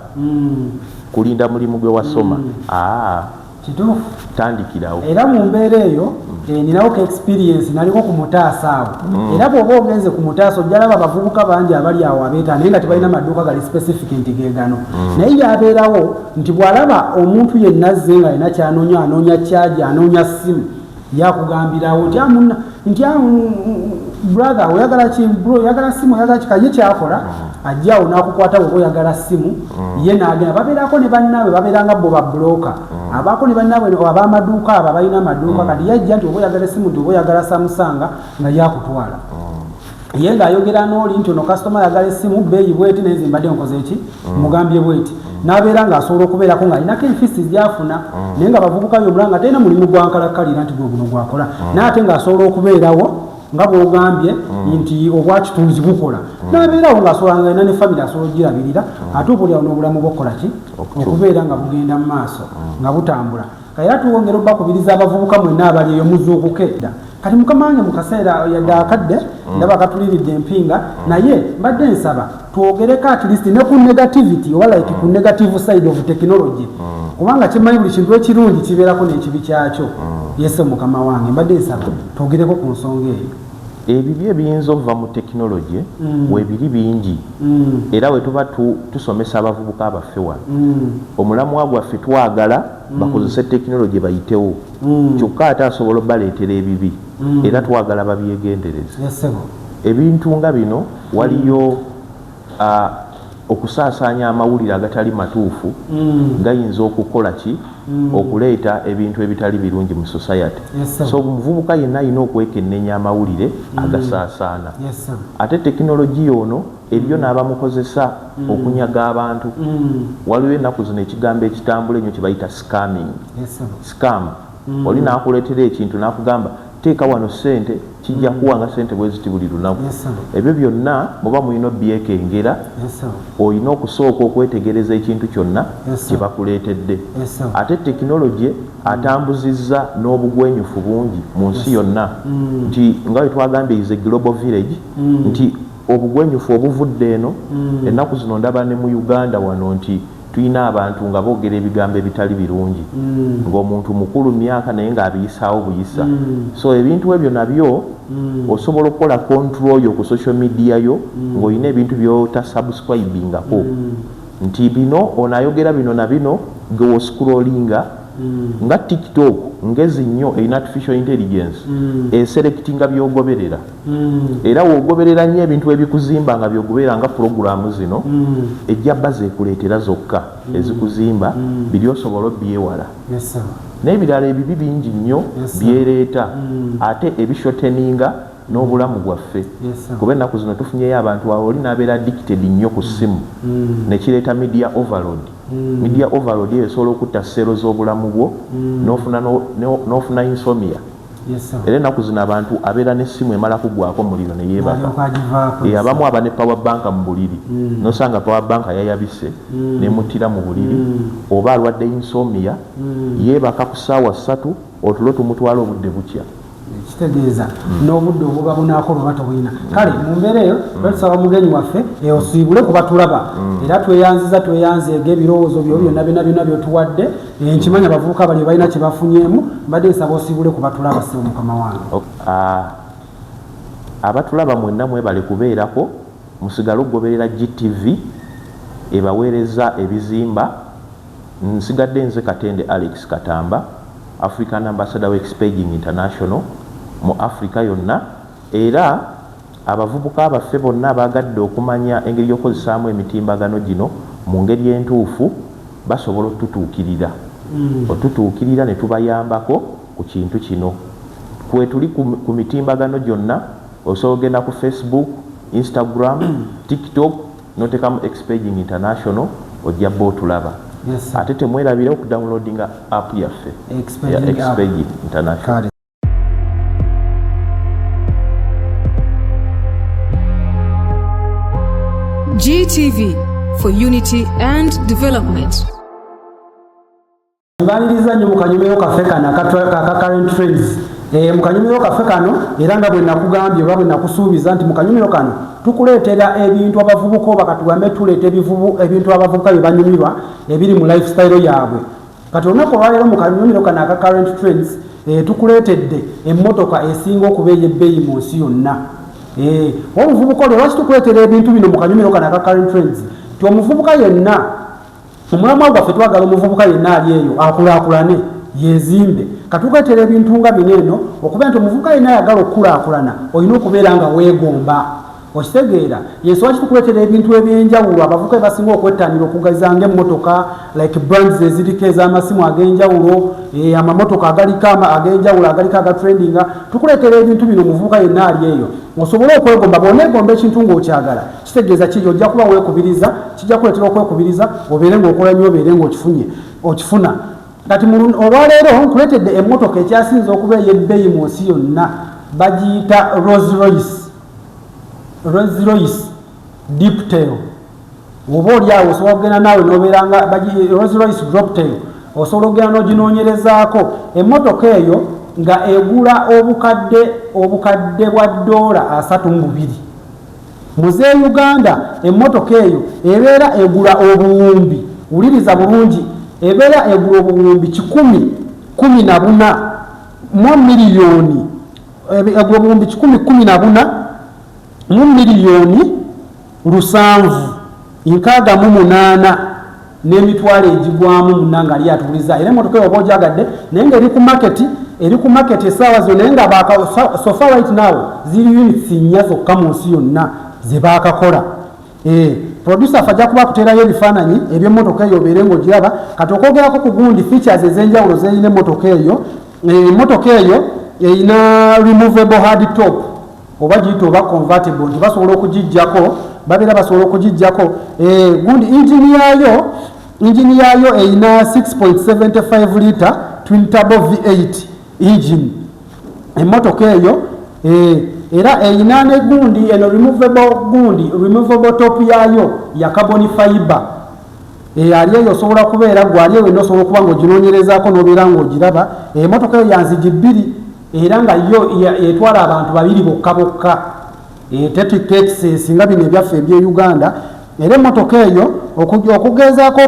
kulinda mulimu gwe wasoma, aa. Tandikirawo. Era mu mbeera eyo, ninawo ka experience. Naliko ku Mutaasa awo, era bw'oba ogenze ku Mutaasa ojja laba abavubuka bangi abali awo abeeta, naye nga tebalina maduuka gali specific nti ge gano. Naye yabeerawo nti bw'alaba omuntu yenna azze nga alina kyanoonya, anoonya charger, anoonya ssimu, yakugambirawo nti amuna nti, "Ah, brother, oyagala ki? Bro, oyagala simu? Oyagala kika?" Ye kyakola, ajjawo n'akukwata bwoba oyagala simu, ye n'agenda. Babeerako ne bannaabwe, babeera nga bo babulooka, abaako ne bannaabwe ab'amaduuka, abo abalina amaduuka. Kati yajja nti oba oyagala esimu, nti oba oyagala Samsung, nga yakutwala ye ng'ayogera n'oli nti ono kasitoma ayagala essimu bbeeyi bweti, naye nze mbadde nkoze eki, mugambye bweti. N'abeera ng'asobola okubeerako ng'alinako enfisi gyafuna, naye nga bavubuka byomula nga talina mulimu gwankalakkalira nti gwe guno gwakola, naye ate ng'asobola okubeerawo nga bw'ogambye nti obwakitunzi bukola, n'abeerawo ng'asobola nga alina ne family asobola ogirabirira, ate oba oliawo n'obulamu bw'okukola ki, okubeera nga bugenda mu maaso nga butambula. Era tuwongera obbakubiriza abavubuka mwenna abali eyo, muzuukuke dda. Kati mukama wange, mu kaseera yadde akadde ndaba katuliridde empinga, naye mbadde nsaba twogereko at least ne ku negativity oba like ku negative side of technology, kubanga kimanyi buli kintu ekirungi kibeerako n'ekibi kyakyo. Yese mukama wange, mbadde nsaba twogereko ku nsonga eyo. Ebibi ebiyinza okuva mu tekinologi webiri bingi, era we tuba tusomesa abavubuka baffe wano, omulamwa gwaffe twagala bakozese tekinologi bayitewo, kyokka ate asobola obaleetera ebibi, era twagala babyegendereze. Yesebo. Ebintu nga bino, waliyo okusaasaanya amawulire agatali matuufu, gayinza okukola ki, okuleeta ebintu ebitali birungi mu society. Yes, sir. So omuvubuka yenna alina okwekennenya amawulire agasaasaana. Ate tekinologiya ono eriyo n'abamukozesa okunyaga abantu. Waliwo ennaku zino ekigambo ekitambula ennyo kye bayita scamming. Scam, oli n'akuleetera ekintu n'akugamba, "Teeka wano ssente, kijja kuwanga ssente bwe ziti buli lunaku." Ebyo byonna muba mulina obyekengera. Olina okusooka okwetegereza ekintu kyonna kye bakuleetedde. Ate tekinologi atambuzizza n'obugwenyufu bungi mu nsi yonna, nti nga bwe twagambye is a global village, nti obugwenyufu obuvudde eno ennaku zino ndaba ne mu Uganda wano nti tulina abantu nga boogera ebigambo ebitali birungi, ng'omuntu mukulu myaka naye ng'abiyisaawo buyisa. So ebintu ebyo nabyo osobola okukola control yo ku social media yo, ng'olina ebintu by'otasubscribingako, nti bino ono ayogera bino na bino, gwe woscrollinga nga TikTok ngezi nnyo, erina artificial intelligence eselectinga by'ogoberera, era w'ogoberera nnyo ebintu ebikuzimba nga byogoberera nga puroguramu zino, ejja bba zeekuleetera zokka ezikuzimba, biri osobola obyewala. N'ebirala ebibi bingi nnyo byereeta, ate ebishorteninga n'obulamu bwaffe, kuba ennaku zino tufunyeyo abantu awo oli n'abeera addicted nnyo ku ssimu, nekireeta media overload. Media overload eyo esobola okutta seero z'obulamu bwo, n'ofuna n'ofuna insomnia. Era ennaku zino abantu abeera n'essimu emala kuggwako muliro ne yeebaka. Alyoka agivaako. Abamu aba ne power bank mu buliri, nosanga power bank yayabise nemuttira mu buliri, oba alwadde insomnia, yeebaka ku ssaawa 3, otulo tumutwala, obudde bukya. Kitegeeza n'obudde obuba bunaakola oba tobulina. Kale mu mbeera eyo batusaba mugenyi waffe osiibule kuba tulaba, era tweyanziza, tweyanzeega ebirowoozo byo byonna byonna byonna byotuwadde. Nkimanya abavubuka bali balina kye bafunyeemu. Mbadde nsaba osiibule kuba tulaba, ssebo mukama wange. Abatulaba mwenna mwebale kubeerako, musigale okugoberera GTV ebaweereza ebizimba. Nsigadde nze Katende Alex Katamba, African Ambassador wa Expaging International mu Africa yonna. Era abavubuka baffe bonna abaagadde okumanya engeri y'okukozesaamu emitimbagano gino mu ngeri entuufu basobola otutuukirira, otutuukirira ne tubayambako ku kintu kino. Kwetuli ku mitimbagano gyonna. Osobola ogenda ku Facebook, Instagram, TikTok, notekamu Expaging International, ojja bba otulaba. Yes, sir. Ate temwerabira okudownloadinga app yaffe ya Expaging app. Expaging International. Kale. GTV for unity and development. Mbaniriza nnyo mu kanyumiro kaffe kano aka Current Trends. Mu kanyumiro kaffe kano, era nga bwe nakugambye oba bwe nakusuubiza nti mu kanyumiro kano tukuleetera ebintu abavubuka, oba katugambe tuleeta ebintu abavubuka bye banyumirwa ebiri mu lifestyle yaabwe. Kati olunaku olwaleero mu kanyumiro kano aka Current Trends, tukuleetedde emmotoka esinga okuba ey'ebbeeyi mu nsi yonna. Omuvubuka olwo, lwaki tukuleetera ebintu bino mu kanyumiro kano aka Current Trends? Ti omuvubuka yenna, omulamwa gwaffe twagala omuvubuka yenna ali eyo akulaakulane, yezimbe. Katukuleetera ebintu nga bino eno okubeera nti omuvubuka yenna ayagala okukulaakulana olina okubeera nga weegomba, okitegeera? Yes, lwaki tukuleetera ebintu ebyenjawulo abavubuka bebasinga okwettanira okugeza ngaemmotoka, like brands eziriko ez'amasimu ag'enjawulo, amamotoka agaliko ag'enjawulo agaliko agatrendinga. Tukuleetera ebintu bino omuvubuka yenna ali eyo osobole okwegomba. Bw'oneegomba ekintu ng'okyagala, kitegeeza ki? Ojja kuba weekubiriza, kijja kuleetera okwekubiriza obeere ng'okola nnyo, obeere ng'okifunye, okifuna. Kati olwaleero nkuleetedde emmotoka ekyasinze okuba ey'ebbeeyi mu nsi yonna, bagiyita Rolls Royce, Rolls Royce Droptail. Oba oli awo osobola okugenda naawe nobeera nga Rolls Royce Droptail, osobola okugenda n'oginoonyerezaako. Emmotoka eyo nga egula obukadde bwa ddoola 32 muze Uganda. Emmotoka eyo ebeera egula obuwumbi, wuliriza bulungi, ebeera egula obuwumbi 114 mu miliyoni, egula obuwumbi 114 mu miliyoni 768 n'emitwalo egigwamu muna. Nga ali atubuliza, era emmotoka eyo oba ogyagadde, naye nga eri ku market, eri ku market essaawa zino, naye nga so far right now ziri units 4 zokka mu nsi yonna ze baakakola. Producer afe ajja kuba akuteerayo ebifaananyi eby'emmotoka eyo obeere ng'ogiraba. Kati okwogerako ku gundi features ez'enjawulo z'erina emmotoka eyo, emmotoka eyo erina removable hard top, oba giyita oba convertible, nti basobola okugijjako, babeera basobola okugijjako. Gundi engine yaayo erina 6.75 liter twin turbo V8 engine emmotoka eyo. Era erina ne gundi eno removable, gundi removable top yaayo ya carbon fiber. Ali eyo osobola kubeera gwe ali eyo wenna osobola okuba ng'oginoonyerezaako n'obeera ng'ogiraba. Emmotoka eyo ya nzigi bbiri, era nga yo etwala abantu babiri bokka bokka, tetikka excess nga bino ebyaffe eby'e Uganda. Era emmotoka eyo okugezaako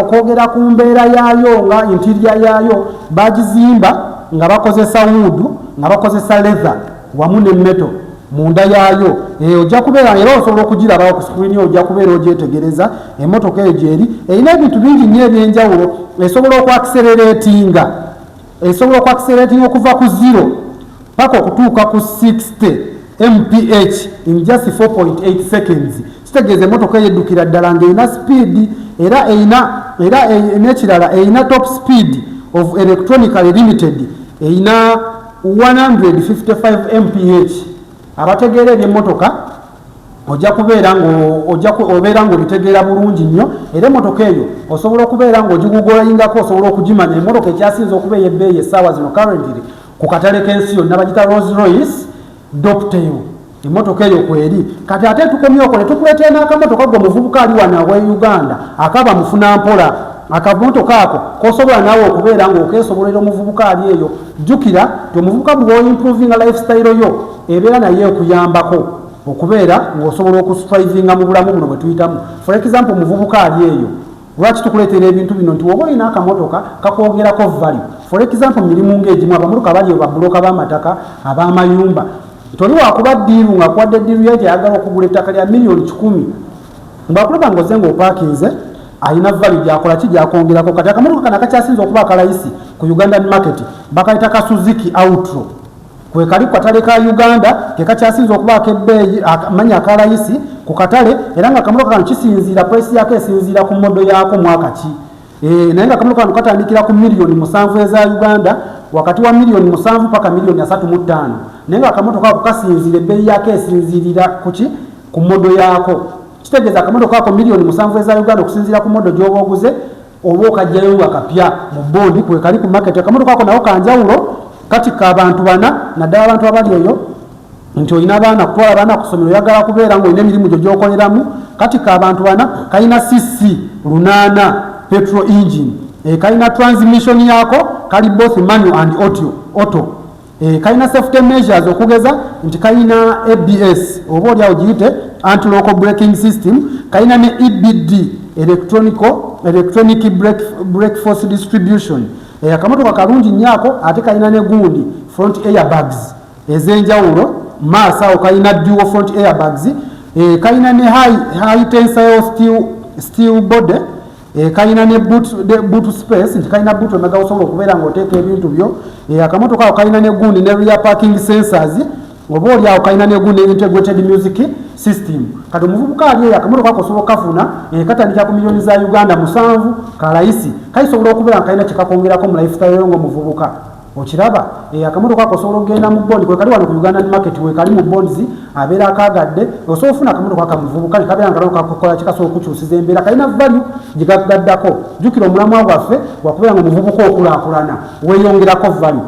okwogera ku mbeera yaayo nga interior yaayo, bagizimba nga bakozesa wood, nga bakozesa leather wamu ne metal munda yaayo. Ojja kubeera era osobola okugirabawo ku screen, ojja kubeera ogyetegereza. Emmotoka eyo gyeri erina ebintu bingi nnyo ebyenjawulo. Esobola okuacceleratinga, esobola okuacceleratinga okuva ku 0 paka okutuuka ku 60 mph in just 4.8 seconds. Kitegeeza emmotoka eyo eddukira ddala ng'erina speed. Era erina era n'ekirala, erina top speed of electronically limited, erina 155 mph. Abategeera ebyemmotoka ojja kubeera obeera ng'obitegeera bulungi nnyo. Era emmotoka eyo osobola okubeera ng'ogigugolingako, osobola okugimanya. Emmotoka ekyasinze okuba ey'ebbeeyi essaawa zino currently ku katale k'ensi yonna bagita Rolls Royce Droptail. Emmotoka eyo kweri. Kati ate tukomye okwo ne tukuleetera n'akamotoka gwe omuvubuka ali wano awe Uganda akaba mufuna mpola, akamotoka ako kosobola naawe okubeera ng'okeesobolera. Omuvubuka ali eyo, jjukira nti omuvubuka bw'oimprovinga lifestyle yo, ebeera naye ekuyambako okubeera ng'osobola okustrivinga mu bulamu buno bwe tuyitamu. For example, omuvubuka ali eyo, lwaki tukuleetera ebintu bino? Nti woba olina akamotoka kakwongerako value. For example, mirimu ng'egimu, abamotoka bali babuloka b'amataka, ab'amayumba, toli wakuba deal nga kuwadde deal ye nti ayagala okugula ettaka lya miliyoni 100, ng'akulaba ng'ozze ng'opaakinze. Alina value gyakola ki, gyakwongerako. Kati akamotoka kano akakyasinza okuba akalayisi ku Ugandan market bakayita ka Suzuki Outro. Kwe kali ku katale ka Uganda, ke kakyasinza okuba ak'ebbeeyi, manya akalayisi ku katale. Era nga akamotoka kano kisinziira, price yako esinziira ku model yaako, mwaka ki. Naye nga akamotoka kano katandikira ku miliyoni 7 eza Uganda, wakati wa miliyoni 7 paka miliyoni 35. Naye nga akamotoka ako kasinziira, ebbeeyi yako esinziirira kuki? Ku model yaako. Kitegeeza akamotoka ako miliyoni 7 eza Uganda, okusinziira ku model gy'oba oguze oba okajjayo nga kapya mu bond. Kwe kali ku market. Akamotoka ako nako kanjawulo, katikka abantu bana, naddala abantu abali eyo nti olina abaana, kutwala abaana ku ssomero, oyagala kubeera ng'olina emirimu gyo gy'okoleramu. Katikka abantu bana, kalina cc 800, petrol engine. Kalina transmission yako kali both manual and auto. Kalina safety measures, okugeza nti kalina ABS, oba oliawo giyite anti-lock braking system. Kalina ne EBD, electronic brake force distribution. Akamotoka kalungi nnyo ako. Ate kalina ne gundi front airbags ez'enjawulo maaso awo, kalina dual front airbags. Kalina ne high tensile steel body. Kalina ne boot space, nti kalina boot emabega osobola okubeera ng'oteeka ebintu byo. Akamotoka ako kalina ne gundi ne rear parking sensors, oba oli awo kalina ne gundi integrated music system. Kati omuvubuka ali eyo, akamotoka ako osobola okukafuna. Katandikira ku miliyoni za Uganda 7, kalayisi, kayisobola okubeera nga kalina kyekakwongerako mu lifestyle yo ng'omuvubuka. Okiraba? Akamotoka ako osobola okugenda mu bond, kwekali wano ku Ugandan market, wekali mu bonds. Abeera akagadde, osobola ofuna akamotoka akamuvubuka nekabeera nga kakola kikasobola okukyusiza embeera, kalina value gyegakugaddako. Jjukira omulamwa gwaffe wakubeera nga omuvubuka okulaakulana, weeyongerako value,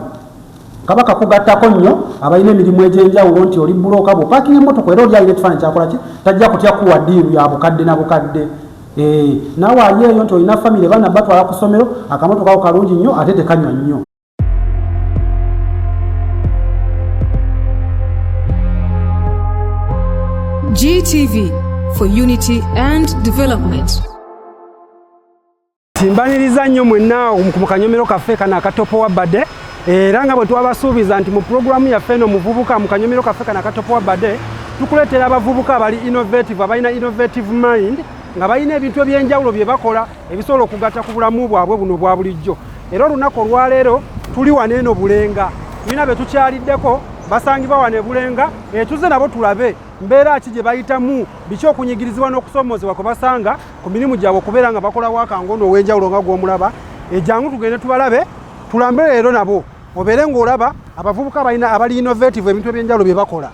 kaba kakugattako nnyo. Abalina emirimu egy'enjawulo, nti oli broker, bw'opaakinga emmotoka, era oli alina ekifaananyi kyakola ki, tajja kutya kuwa deal ya bukadde na bukadde. Naawe ali eyo nti olina famire, baana batwala ku ssomero, akamotoka ako kalungi nnyo, ate tekanywa nnyo. GTV for unity and development. Timbaniriza nnyo mwenna mu kanyomero kaffe kano akatopo wa badde. Era nga bwe twabasuubiza nti mu pulogulaamu yaffe eno Muvubuka, mu kanyomero kaffe kano akatopo wa badde, tukuleetera abavubuka abali innovative, abalina innovative mind, nga balina ebintu ebyenjawulo bye bakola ebisobola okugatta ku bulamu bwabwe buno obwa bulijjo. Era olunaku olwaleero tuli wano eno Bulenga, tulina be tukyaliddeko, basangibwa wano e Bulenga. Tuze nabo tulabe mbeera ki gye bayitamu, biki okunyigirizibwa n'okusomoozebwa kwe basanga ku mirimu gyabwe okubeera nga bakola wakangono ow'enjawulo nga gw'omulaba. Ejangu tugende tubalabe, tulambe leero nabo, obeere ng'olaba abavubuka abalina, abali innovative, ebintu ebyenjawulo bye bakola.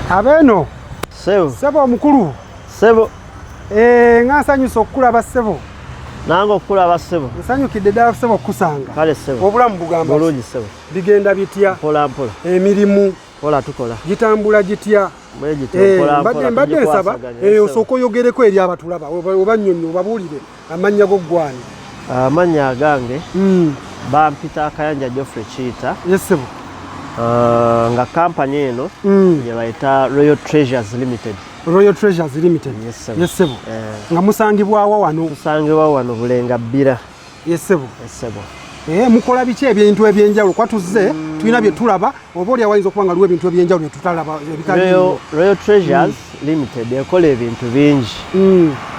Abeeno. Sebo. Ssebo omukulu. Sebo. Nga nsanyusa okukulaba, ssebo. Nange okukulaba, ssebo. Nsanyukidde ddala, ssebo, okukusanga. Kale, ssebo. Obulamu bugamba? Bulungi, ssebo. Bigenda bitya? Mpola mpola. Emirimu? Mpola, tukola. Gitambula gitya? Bwegityo, mpola mpola. Mbadde nsaba tugikwasaganya, ssebo. Osooka oyogereko eri abatulaba, oba nnyonnyo obabuulire amannya go gwani. Amannya agange bampita Akayanja Geoffrey Kiita. Yes, ssebo. Nga kampani eno gye bayita Royal Treasures Limited. Royal Treasures Limited. Yes, ssebo. Yes, ssebo. Nga musangibwawa wano? Tusangibwa wano Bulenga, Bbira. Yes, ssebo. Yes, ssebo. Mukola biki ebintu ebyenjawulo? Kwa tuzze tulina bye tulaba, oba oli awayinza okuba nga waliwo ebintu ebyenjawulo bye tutalaba ebitaliiwo. Royal Treasures Limited ekola ebintu bingi,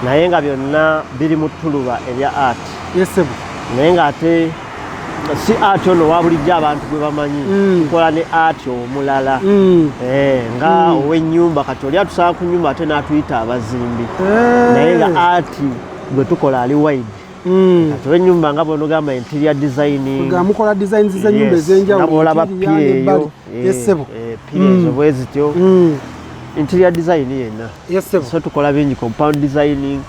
naye nga byonna biri mu ttuluba erya art. Yes, ssebo. Naye ng'ate si art ono wa bulijjo abantu gwe bamanyi. Tukola ne art omulala, nga ow'ennyumba. Kati oli atusaba ku nyumba ate n'atuyita abazimbi, naye nga art gwe tukola ali wide. Kati ow'ennyumba nga bw'onogamba interior designing. Nga mukola designs z'ennyumba Yes, ez'enjawulo. nga bw'olaba interior pire n'ebbali. eyo, Yes, ssebo. Pire ezo bwe zityo, interior design yenna. Yes, ssebo. So tukola bingi, compound designing,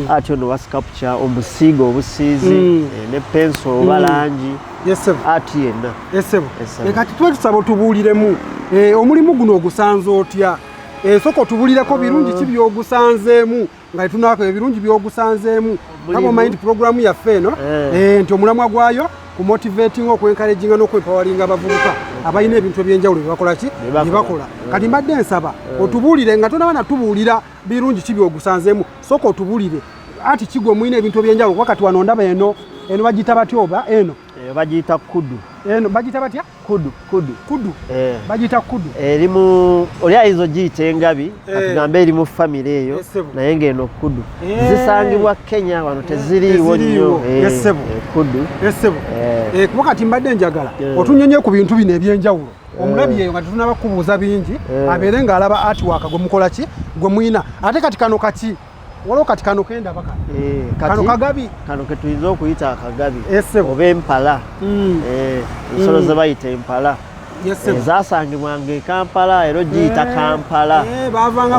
art ono wa sculpture, omusiiga obusiizi, ne pencil oba langi, Yes, ssebo. art yenna. Yes, ssebo. Yes, ssebo. Kati tuba tusaba otubuuliremu, omulimu guno ogusanze otya? Sooka otubuulireko birungi ki by'ogusanzeemu, nga tetunako ebirungi by'ogusanzeemu, nga bw'omanyi nti pulogulaamu yaffe eno, nti omulamwa gwayo ku motivating, okwencouraginga n'okwempoweringa abavubuka abalina ebintu ebyenjawulo bye bakola ki, Bye bakola. bye bakola. Kati mbadde nsaba otubuulire, nga tonaba natubuulira birungi ki by'ogusanzeemu, sooka otubuulire ati kigwe mulina ebintu ebyenjawulo, kuba kati wano ndaba eno bagiyita batya oba eno? Eyo bagiyita kudu. Eno bagiyita batya? Kudu, kudu. Kudu. Bagiyita kudu. Eri mu, oli ayinza ogiyita engabi, katugambe eri mu famire eyo, naye ng'eno kudu. Zisangibwa Kenya wano, teziriiwo nnyo. Kudu. Essebo. Kuba kati mbadde njagala otunyonye ku bintu bino ebyenjawulo. Omulabi eyo nga tetunaba kubuuza bingi, abeere ng'alaba artwork gwe mukola ki, gwe muyina. Ate kati kano kaki? Waliwo kati kano kendaba kano. Kano kagabi. Kano ke tuyinza okuyita akagabi. Oba empala. Ensolo ze bayita empala. Ezasangibwanga e Kampala, era ogiyita Kampala.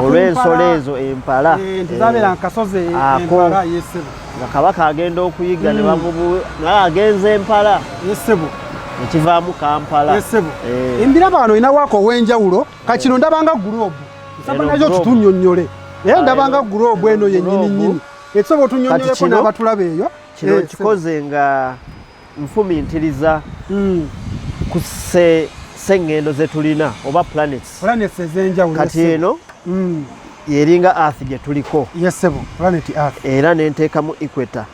Olw'ensolo ezo empala. Nti zabeera kasozi empala, yesebo. Nga kabaka agenda okuyiga ne bamubu, nga agenze empala. Yesebo. Ekivaamu Kampala. Yesebo. Embiraba wano olina waako ow'enjawulo, kakino ndabanga gulobu. Nsaba nazo tutunnyonnyole. Naye ndabanga gulobu eno yennyini nnyini. Ekisobola otunnyonnyoleko n'abatulaba eyo. Kino kikoze nga nfumintiriza ku sengendo ze tulina oba planets. Planets ez'enjawulo. Kati eno yeringa Earth gye tuliko. Yesebo, planet Earth. Era nenteekamu equator.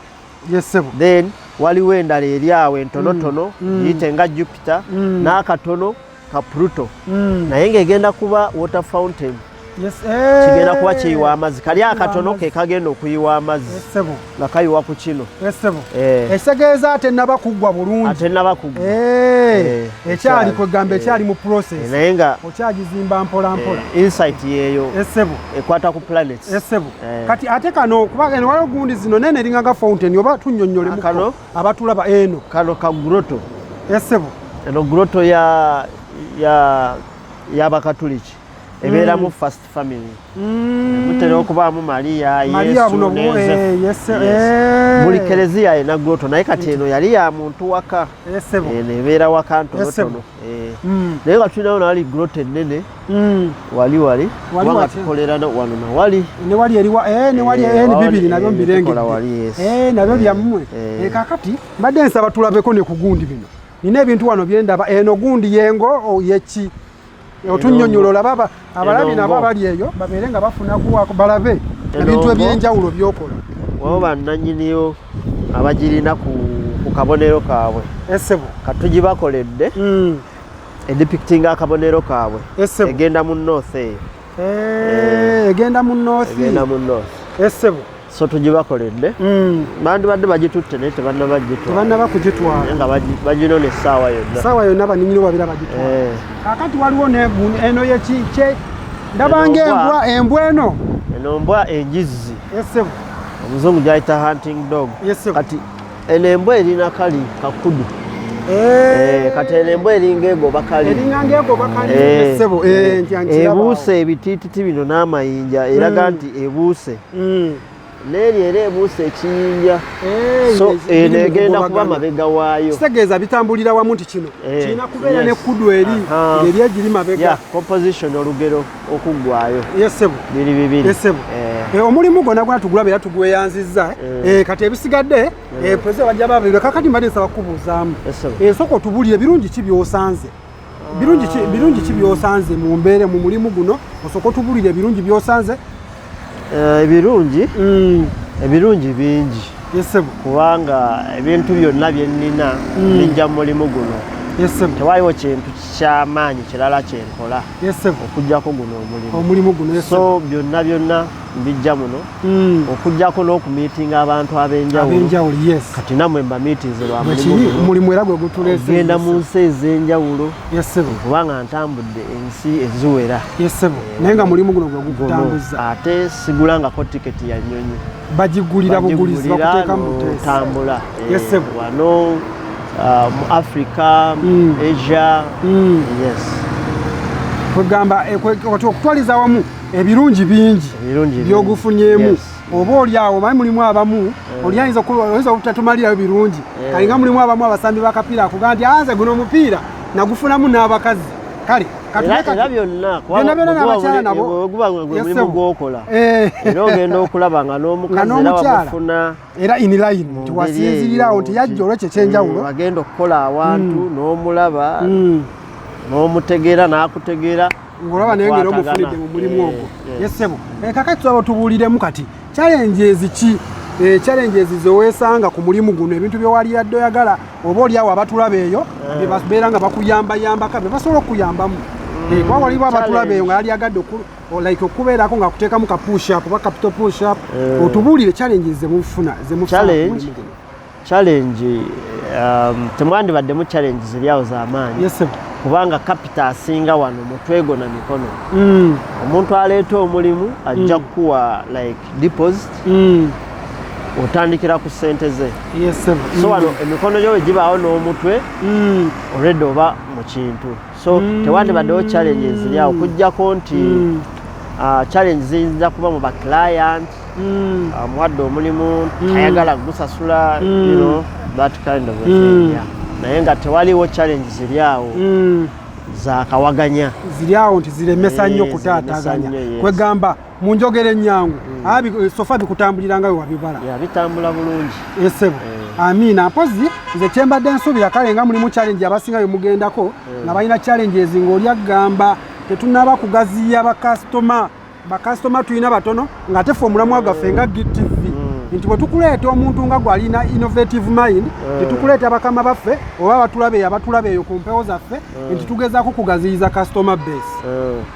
Yesebo. Then waliwo endala eri awo entonotono, giyite nga Jupiter, n'akatono ka Pluto. Naye ng'egenda kuba water fountain. Kigenda kuba kiyiwa amazzi. Kali akatono ke kagenda okuyiwa amazzi. Nga kayiwa ku kino. Ekitegeeza ate nnaba kuggwa bulungi. Ate nnaba kuggwa. Ekyali kwegamba ekyali mu process. Naye nga okyagizimba mpola mpola. Insight yeeyo. Ekwata ku planets. Kati ate kano kuba eno waliwo gundi zino nene eringa nga fountain oba tunnyonnyole Kano? Abatulaba eno. Kano ka grotto. Eno grotto y'Abakatuliki. Ebeeramu first family. Mutera okubaamu Maria, Yesu ne Yosefu. Buli kereziya erina grotto, naye kati eno yali ya muntu waka. Eno ebeera waka ntonotono. Naye nga tulinawo nawali grotto ennene. Wali wali. Kubanga tukolera wano na wali. Ne wali eri ne wali ne bibiri nabyo mbirengedde. Nabyo byammwe. Kaakati mbadde nsaba tulabeko ne ku gundi bino. Nina ebintu wano bye ndaba. Eno gundi yengo yeki. Otunnyonnyola olaba abalabi nabo abali eyo babeere nga bafuna kuwaako balabe ebintu eby'enjawulo by'okola. Wabo bannannyiniyo abagirina ku kabonero kaabwe. Katugibakoledde. Edepictinga akabonero kaabwe. Egenda mu north eyo. Egenda mu north. Egenda mu north. So tugibakoledde. Bandibadde bagitutte naye tebannaba kugitwala. Tebannaba kugitwala. Naye nga baginona essaawa yonna. Essaawa yonna bannyini babeera bagitwala. Kaakati waliwo eno ye ki, kye, ndaba ng'embwa, embwa eno. Eno mbwa enjizzi. Omuzungu gy'ayita hunting dog. Kati eno embwa erina kali kakudu. Kati eno embwa eringa egoba kali. Eringa ng'egoba kali. Ebuuse ebitiititi bino n'amayinja, eraga nti ebuuse. N'eri era ebuuse ekiyinja. So eno egenda kuba mabega waayo. Kitegeeza bitambulira wamu nti kino kirina kubeera ne kudu eri ng'eri egiri mabega. Composition olugero okuggwayo. Biri bibiri. Omulimu gwonna gwonna tugulaba era tugweyanzizza. Kati ebisigadde, president bajja babirwe. Kaakati mbadde nsaba kukubuuzaamu. Sooka otubuulire birungi ki by'osanze? Birungi ki by'osanze mu mbeera mu mulimu guno? Osooka otubuulire ebirungi by'osanze. Ebirungi bingi. Kubanga ebintu byonna bye nnina bijja mu mulimu guno. Tewaliwo kintu ky'amaanyi kirala kye nkola. Okuggyako guno omulimu. Omulimu guno, So byonna byonna mbijja muno. Okuggyako n'okumiitinga abantu ab'enjawulo. Ab'enjawulo, yes. Kati nammwe mbamiitinze lwa mulimu Bwe kiri, guno. omulimu era gwe gutuleese. Ogenda mu nsi ez'enjawulo. Kubanga ntambudde ensi eziwera. Naye nga mulimu guno gwe gukutambuza. Ate sigulangako tiketi ya nnyonyi. Bagigulira bugulizi, Bagigulira bakuteeka mu buteesi. n'otambula. Wano, mu Africa, Asia. Yes. Kwegamba, okutwaliza awamu ebirungi bingi Ebirungi bingi. by'ogufunyeemu. Yes. Oba oli awo, omanyi mulimu abamu, oli ayinza oyinza obutatumalirayo birungi. Kale nga mulimu abamu abasambi b'akapiira akugamba nti, nze guno omupiira nagufunamu n'abakazi. Kale, katube Era, kati. era byonna, kuba Byonna byonna n'abakyala nabo. bwe guba gwe Yes, mulimu sebo. gw'okola. Era ogenda okulaba nga n'omukazi Nga era n'omukyala. wamufuna Era in line, mu nti ngeri wasinziirirawo eyo nti yajja nti, olw'ekyo eky'enjawulo. wagenda okukola awantu, n'omulaba, n'omutegeera, n'akutegeera. Ng'olaba naye ng'era Mukwatagana. omufunidde mu mulimu ogwo. Yes. Yes, sebo. Kaakati twaba tubuuliremu kati challenges ki Challenges zeweesanga ku mulimu guno, ebintu byewali yadde oyagala, oba oliawo abatulaba eyo bye babeera nga bakuyambayambaka, bye basobola okukuyambamu. Kuba waliwo abatulaba eyo nga yali agadde like okubeerako nga akuteekamu ka push up oba capital push up. Otubuulire challenges zemufuna zemufuna ku Challenge? mulimu guno. Challenge, temwandibaddemu challenge ziri awo z'amaanyi, Yes, sir. kubanga capital asinga wano mutwego na mikono. Omuntu aleeta omulimu ajja kukuwa like deposit, otandikira ku ssente ze. Yes, sir. So wano emikono gyo bwe gibaawo n'omutwe, already oba mu kintu, so tewandibaddewo challenges ziri awo, kujjako nti challenge ziyinza kuba mu baclient, amuwadde omulimu tayagala gusasula, that kind of a thing, yeah. Naye nga tewaliwo challenge ziri awo zakawaganya. Ziri awo nti ziremesa nnyo Eh, kutaataganya. ziremesa nnyo, yes. Kwegamba mu njogera ennyangu, so far bikutambulira nga we wabibala? Yeah, bitambula bulungi. Esebo, amiina. Mpozi nze kyembadde nsuubira, kale nga mulimu challenge, abasinga bye mugendako nga balina challenges, ng'oli agamba tetunaba kugaziya bakasitoma, bakasitoma tulina batono, ng'ate ffe omulamwa gwaffe nga GTV nti bwe tukuleeta omuntu nga gwalina innovative mind, tetukuleeta bakama baffe oba abatulaba eyo, abatulaba eyo ku mpewo zaffe, nti tugezaako kugaziyiza customer base,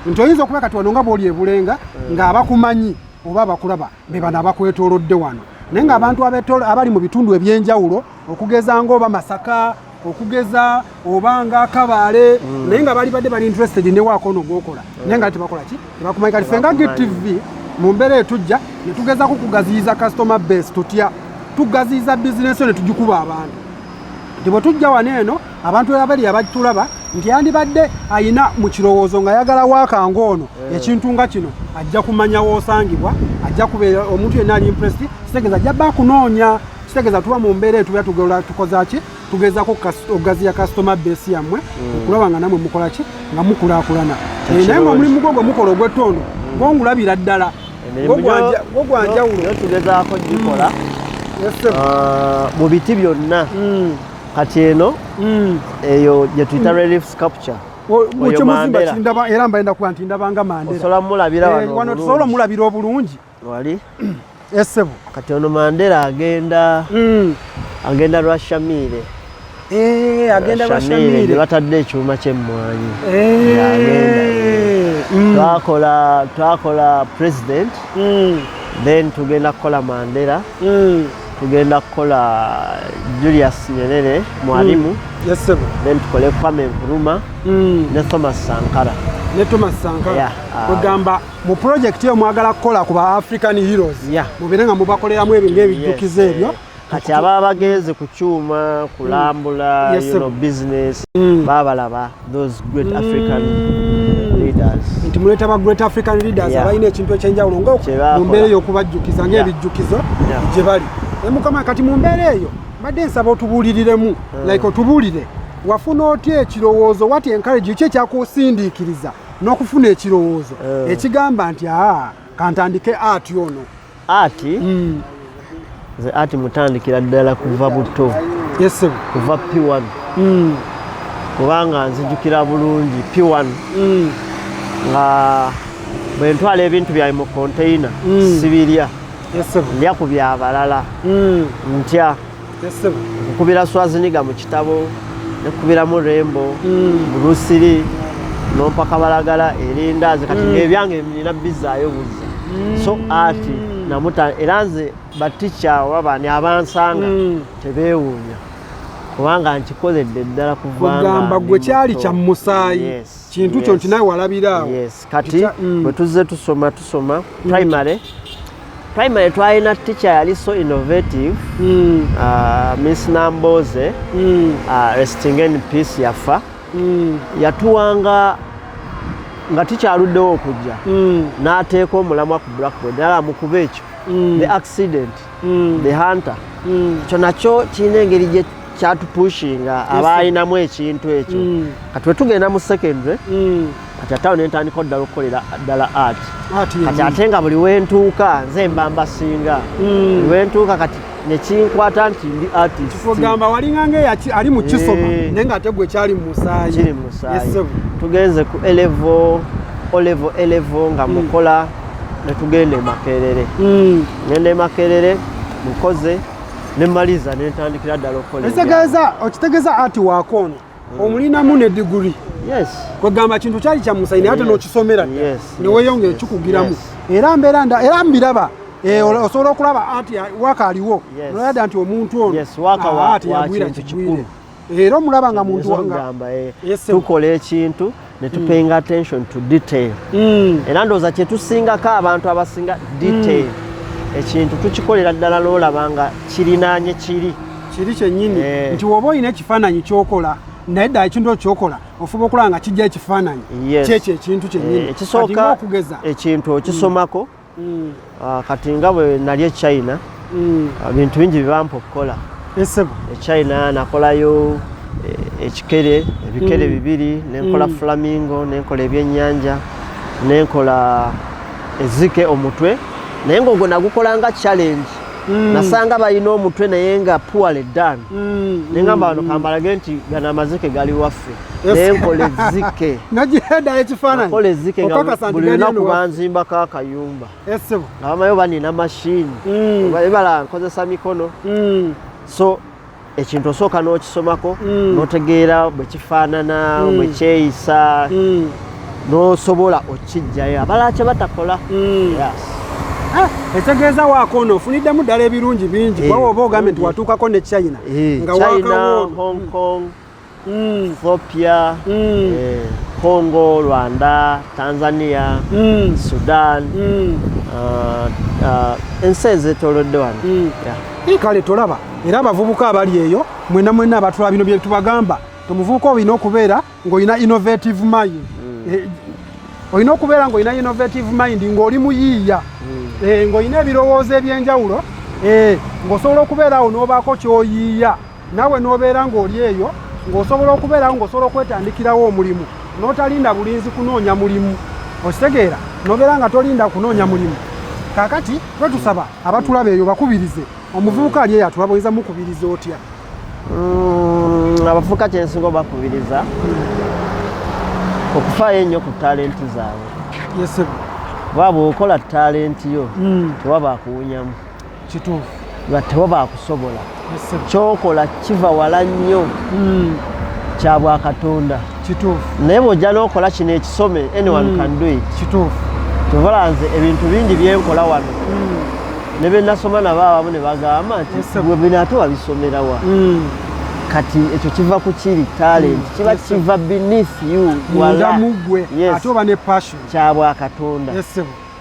nti oyinza okuba kati wano nga bw'oli ebulenga ng'abakumanyi oba abakulaba be bano abakwetoolodde wano, naye ng'abantu abali mu bitundu ebyenjawulo, okugeza ng'oba Masaka, okugeza oba nga Kabaale, naye nga bali badde bali interested ne waako ono gwokola, naye nga tebakola ki, tebakumanyi. Kati ffe nga GTV mu mbeera etujja ne tugezaako kugaziyiza customer base. Tutya? Tugaziyiza bizinesi yo ne tugikuba abantu, nti bwe tujja wano eno abantu abali abatulaba nti yandibadde ayina mu kirowoozo nga ayagala waaka ng'ono, ekintu nga kino, ajja kumanya woosangibwa, ajja kubeera omuntu yenna ali impressed, kitegeeza ajja bba akunoonya. Kitegeeza tuba mu mbeera etubeera tugola tukoza ki, tugezaako okugaziya customer base yammwe, okulaba nga namwe mukola ki, nga mukulaakulana. Naye nga omulimu gwo gwe mukola ogw'ettondo gwongulabira ddala Emirimu gwo gwa njawulo. Gyo tugezaako gikola Yes, sir. Mu biti byonna. Kati eno eyo gye tuyita relief sculpture. Oyo Kyemuzimba Mandela. kindaba era mbalenda kuba nti ndabanga Mandela. Osobola mulabira wano Wano obulungi. tusobola omulabira obulungi. Wali. Esebo. Kati ono Mandela agenda agenda Rwashamire. Agenda gye Rwashamire. Batadde ekyuma ky'emmwanyi. Yagenda. Twakola president, then tugenda kukola Mandela, tugenda kukola Julius Nyerere, Mwalimu, Yesebo. then tukole Kwame Nkrumah ne Thomas Sankara. Ne Thomas Sankara. Yeah. Kwegamba mu project eyo mwagala kukola ku ba African heroes, mubeere nga mubakoleramu ebyo ng'ebijjukizo ebyo. Kati ababa bagenze ku kyuma kulambula, business, babalaba those great African leaders. Nti muleeta ba great African leaders abalina ekintu ekyenjawulo nga Kye bakola. mu mbeera ey'okubajjukiza ng'ebijjukizo gye bali. Mukama, kati mu mbeera eyo mbadde nsaba otubuuliriremu, like otubuulire wafuna otya ekirowoozo, what encourage, ki ekyakusindiikiriza n'okufuna ekirowoozo ekigamba nti aa, kantandike art ono? Art, nze art mutandikira ddala kuva buto. Yesebo. Kuva P1, kubanga nzijukira bulungi P1 nga bwe ntwala ebintu byange mu container, sibirya, Yesebo. ndya ku byabalala. Ntya Yesebo. okukubira Schwarzenegger mu kitabo, nekubiramu Rambo, Bruce Lee, nompa kabalagala erindaazi. Kati ebyange nina bizaayo buzza. So art namuta, era nze batica oba bani abansanga tebeewuunya, kubanga nkikoledde ddala kuva nga Kugamba ndi gwe kyali muto. kya musaayi, kintu kyo nti nawe walabiraawo. Yes, kati bwe tuzze tusoma primary twalina teacher yali so innovative, Miss Namboze, resting in peace, yafa. Yatuwanga nga tikyaluddewo okujja, n'ateeka omulamwa ku blackboard, nala mukuba ekyo, the accident, the hunter. Ekyo nakyo kirina engeri gye kyatupushinga abalinamu ekintu ekyo. Kati bwe tugenda mu secondary, kati ate awo nentandika ddala okukolera ddala art. Art Kati yennyini. ate nga buli wentuuka nze mba mbasinga. Buli wentuuka kati nekinkwata nti ndi artist. Kugamba walinga nga ali mu kisoma, naye ng'ate gwe kyali mu musaayi. Kiri mu musaayi. Yes, sir. Tugenze ku A level, O level, A level nga mukola, ne tugenda e Makerere. Ngenda e Makerere. Mukoze nemaliza nentandikira ddala okukola. Ekitegeeza, okitegeeza ati waako ono omulinamu ne diguri. Yes. Kwegamba kintu kyali kya musayi, naye ate n'okisomera ddala neweyongera ekikugiramu. Era mbeera era mbiraba, osobola okulaba anti waka aliwo, nolada nti omuntu ono Yes, waka ati wa yagwira kintu kigwire. kikulu. Era omulaba nga muntu wanga Ngamba, Yes, sir. tukola ekintu ne tupayinga attention to detail. Era ndowooza kyetusingako abantu abasinga detail, ekintu tukikolera ddala n'olaba nga kirinaanye kiri. Kiri kyennyini. Nti woba olina ekifaananyi kyokola, naye ddala ekintu ekyo kyokola ofuba okulaba nga kijja ekifaananyi kyekyo ekintu kyennyini. Kati Ekisooka, ng'okugeza ekintu okisomako. Kati nga bwe nali e China, bintu bingi bibampa okukola. Esebo. E China nakolayo ekikere, ebikere bibiri, nenkola flamingo, nenkola ebyennyanja, nenkola ezike omutwe, naye ngaogwo nagukola nga challenge. Nasanga balina omutwe naye nga poorly done. Nengamba wano kambalage nti gano amazike gali waffe. Nenkola ezike. Nagenda ekifaananyi. Nakola ezike nga Okakasa nti buli gali lunaku eno banzimbako akayumba. Esebo. Nga bamayo banina mashini, ebala nkozesa mikono. So ekintu osooka n'okisomako, n'otegeera bwe kifaanana, bwe kyeyisa, n'osobola okijjayo abalala kye batakola. Yes. Ah, ekitegeeza waako ono ofuniddemu ddala ebirungi bingi, kuba oba ogambye nti watuukako ne China, nga China, waakawo ono. Hong Kong, Ethiopia, Congo, Rwanda, Tanzania, Sudan, ensi ezeetoolodde wano. Yeah. Kale tolaba era abavubuka abali eyo mwena mwena abatula bino bye tubagamba, omuvubuka olina okubeera ng'olina innovative mind. Olina okubeera ng'olina innovative mind, ng'oli muyiiya, ng'olina ebirowoozo ebyenjawulo, ng'osobola okubeera awo n'obaako ky'oyiiya naawe, n'obeera ng'oli eyo ng'osobola okubeerawo ng'osobola okwetandikirawo omulimu n'otalinda bulinzi kunoonya mulimu. Okitegeera? N'obeera nga tolinda kunoonya mulimu. Kaakati twetusaba abatulaba eyo bakubirize omuvubuka ali eyo atulaba, oyinza mukubiriza otya? Abavubuka kyensinga obakubiriza okufaayo ennyo ku talenti zaabwe. Yesebo. Kuba bw'okola talenti yo, tewaba akuwunyamu. Nga tewaba akusobola. Kyokola kiva wala nnyo, kya bwakatonda. Naye bw'ojja n'okola kino ekisome, anyone can do it. Kyovala nze ebintu bingi byenkola wano, ne be nasoma nabo abamu ne bagamba nti, "Gwe bino ate wabisomerawa?" Kati ekyo kiva ku kiri talent, kiba kiva beneath you. Munda wala. mu ggwe. Ate oba ne passion. Kya bwakatonda.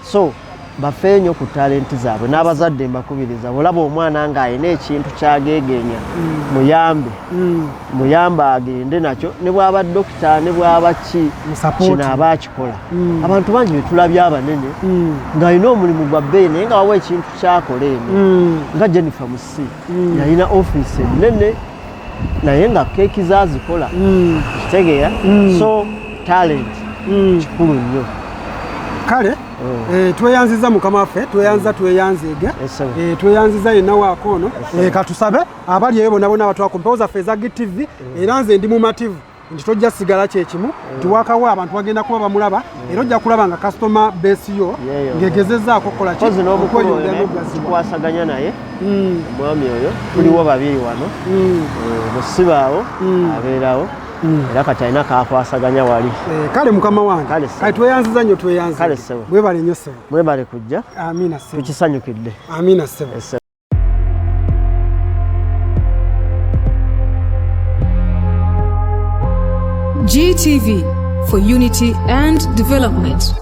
So bafeeyo nnyo ku talenti zaabwe. N'abazadde mbakubiriza, olaba omwana ng'alina ekintu kyageegenya, muyambe, muyambe agende nakyo, ne bw'aba dokita, ne bw'aba ki, Musapoti. kino aba akikola. Abantu bangi betulabye abanene ng'alina omulimu gwa bbeeyi, naye nga wawa ekintu kyakola eno, nga Jennifer Musi, yalina ofiisi ennene naye nga keeki zaazikola. Kitegeera? So talent kikulu nnyo. Kale, tweyanziza mukama waffe, tweyanziza, tweyanzeege. Yes, sir. Tweyanziza yenna waako ono. Katusabe abali eyo bonna bonna abatwala ku mpewo zaffe eza GTV, era nze ndi mumativu nti tojja sigala kyekimu, nti wakawo abantu bagenda kuba bamulaba, era ojja kulaba nga customer base yo Yeeyo. ng'egezezzaako okukola ki? Kozi n'omukulu oyo Okweyongera naye n'okugaziwa. tukwasaganya naye, omwami oyo tuliwo babiri wano. Musibaawo abeerawo, era kati alina kakwasaganya wali. Kale mukama wange. Kale, ssebo. Kale tweyanziza nnyo, tweyanziza. Kale, ssebo. Mwebale nnyo, ssebo. Mwebale kujja. Amiina, ssebo. Tukisanyukidde. Amiina, ssebo. Ssebo. GTV for unity and development.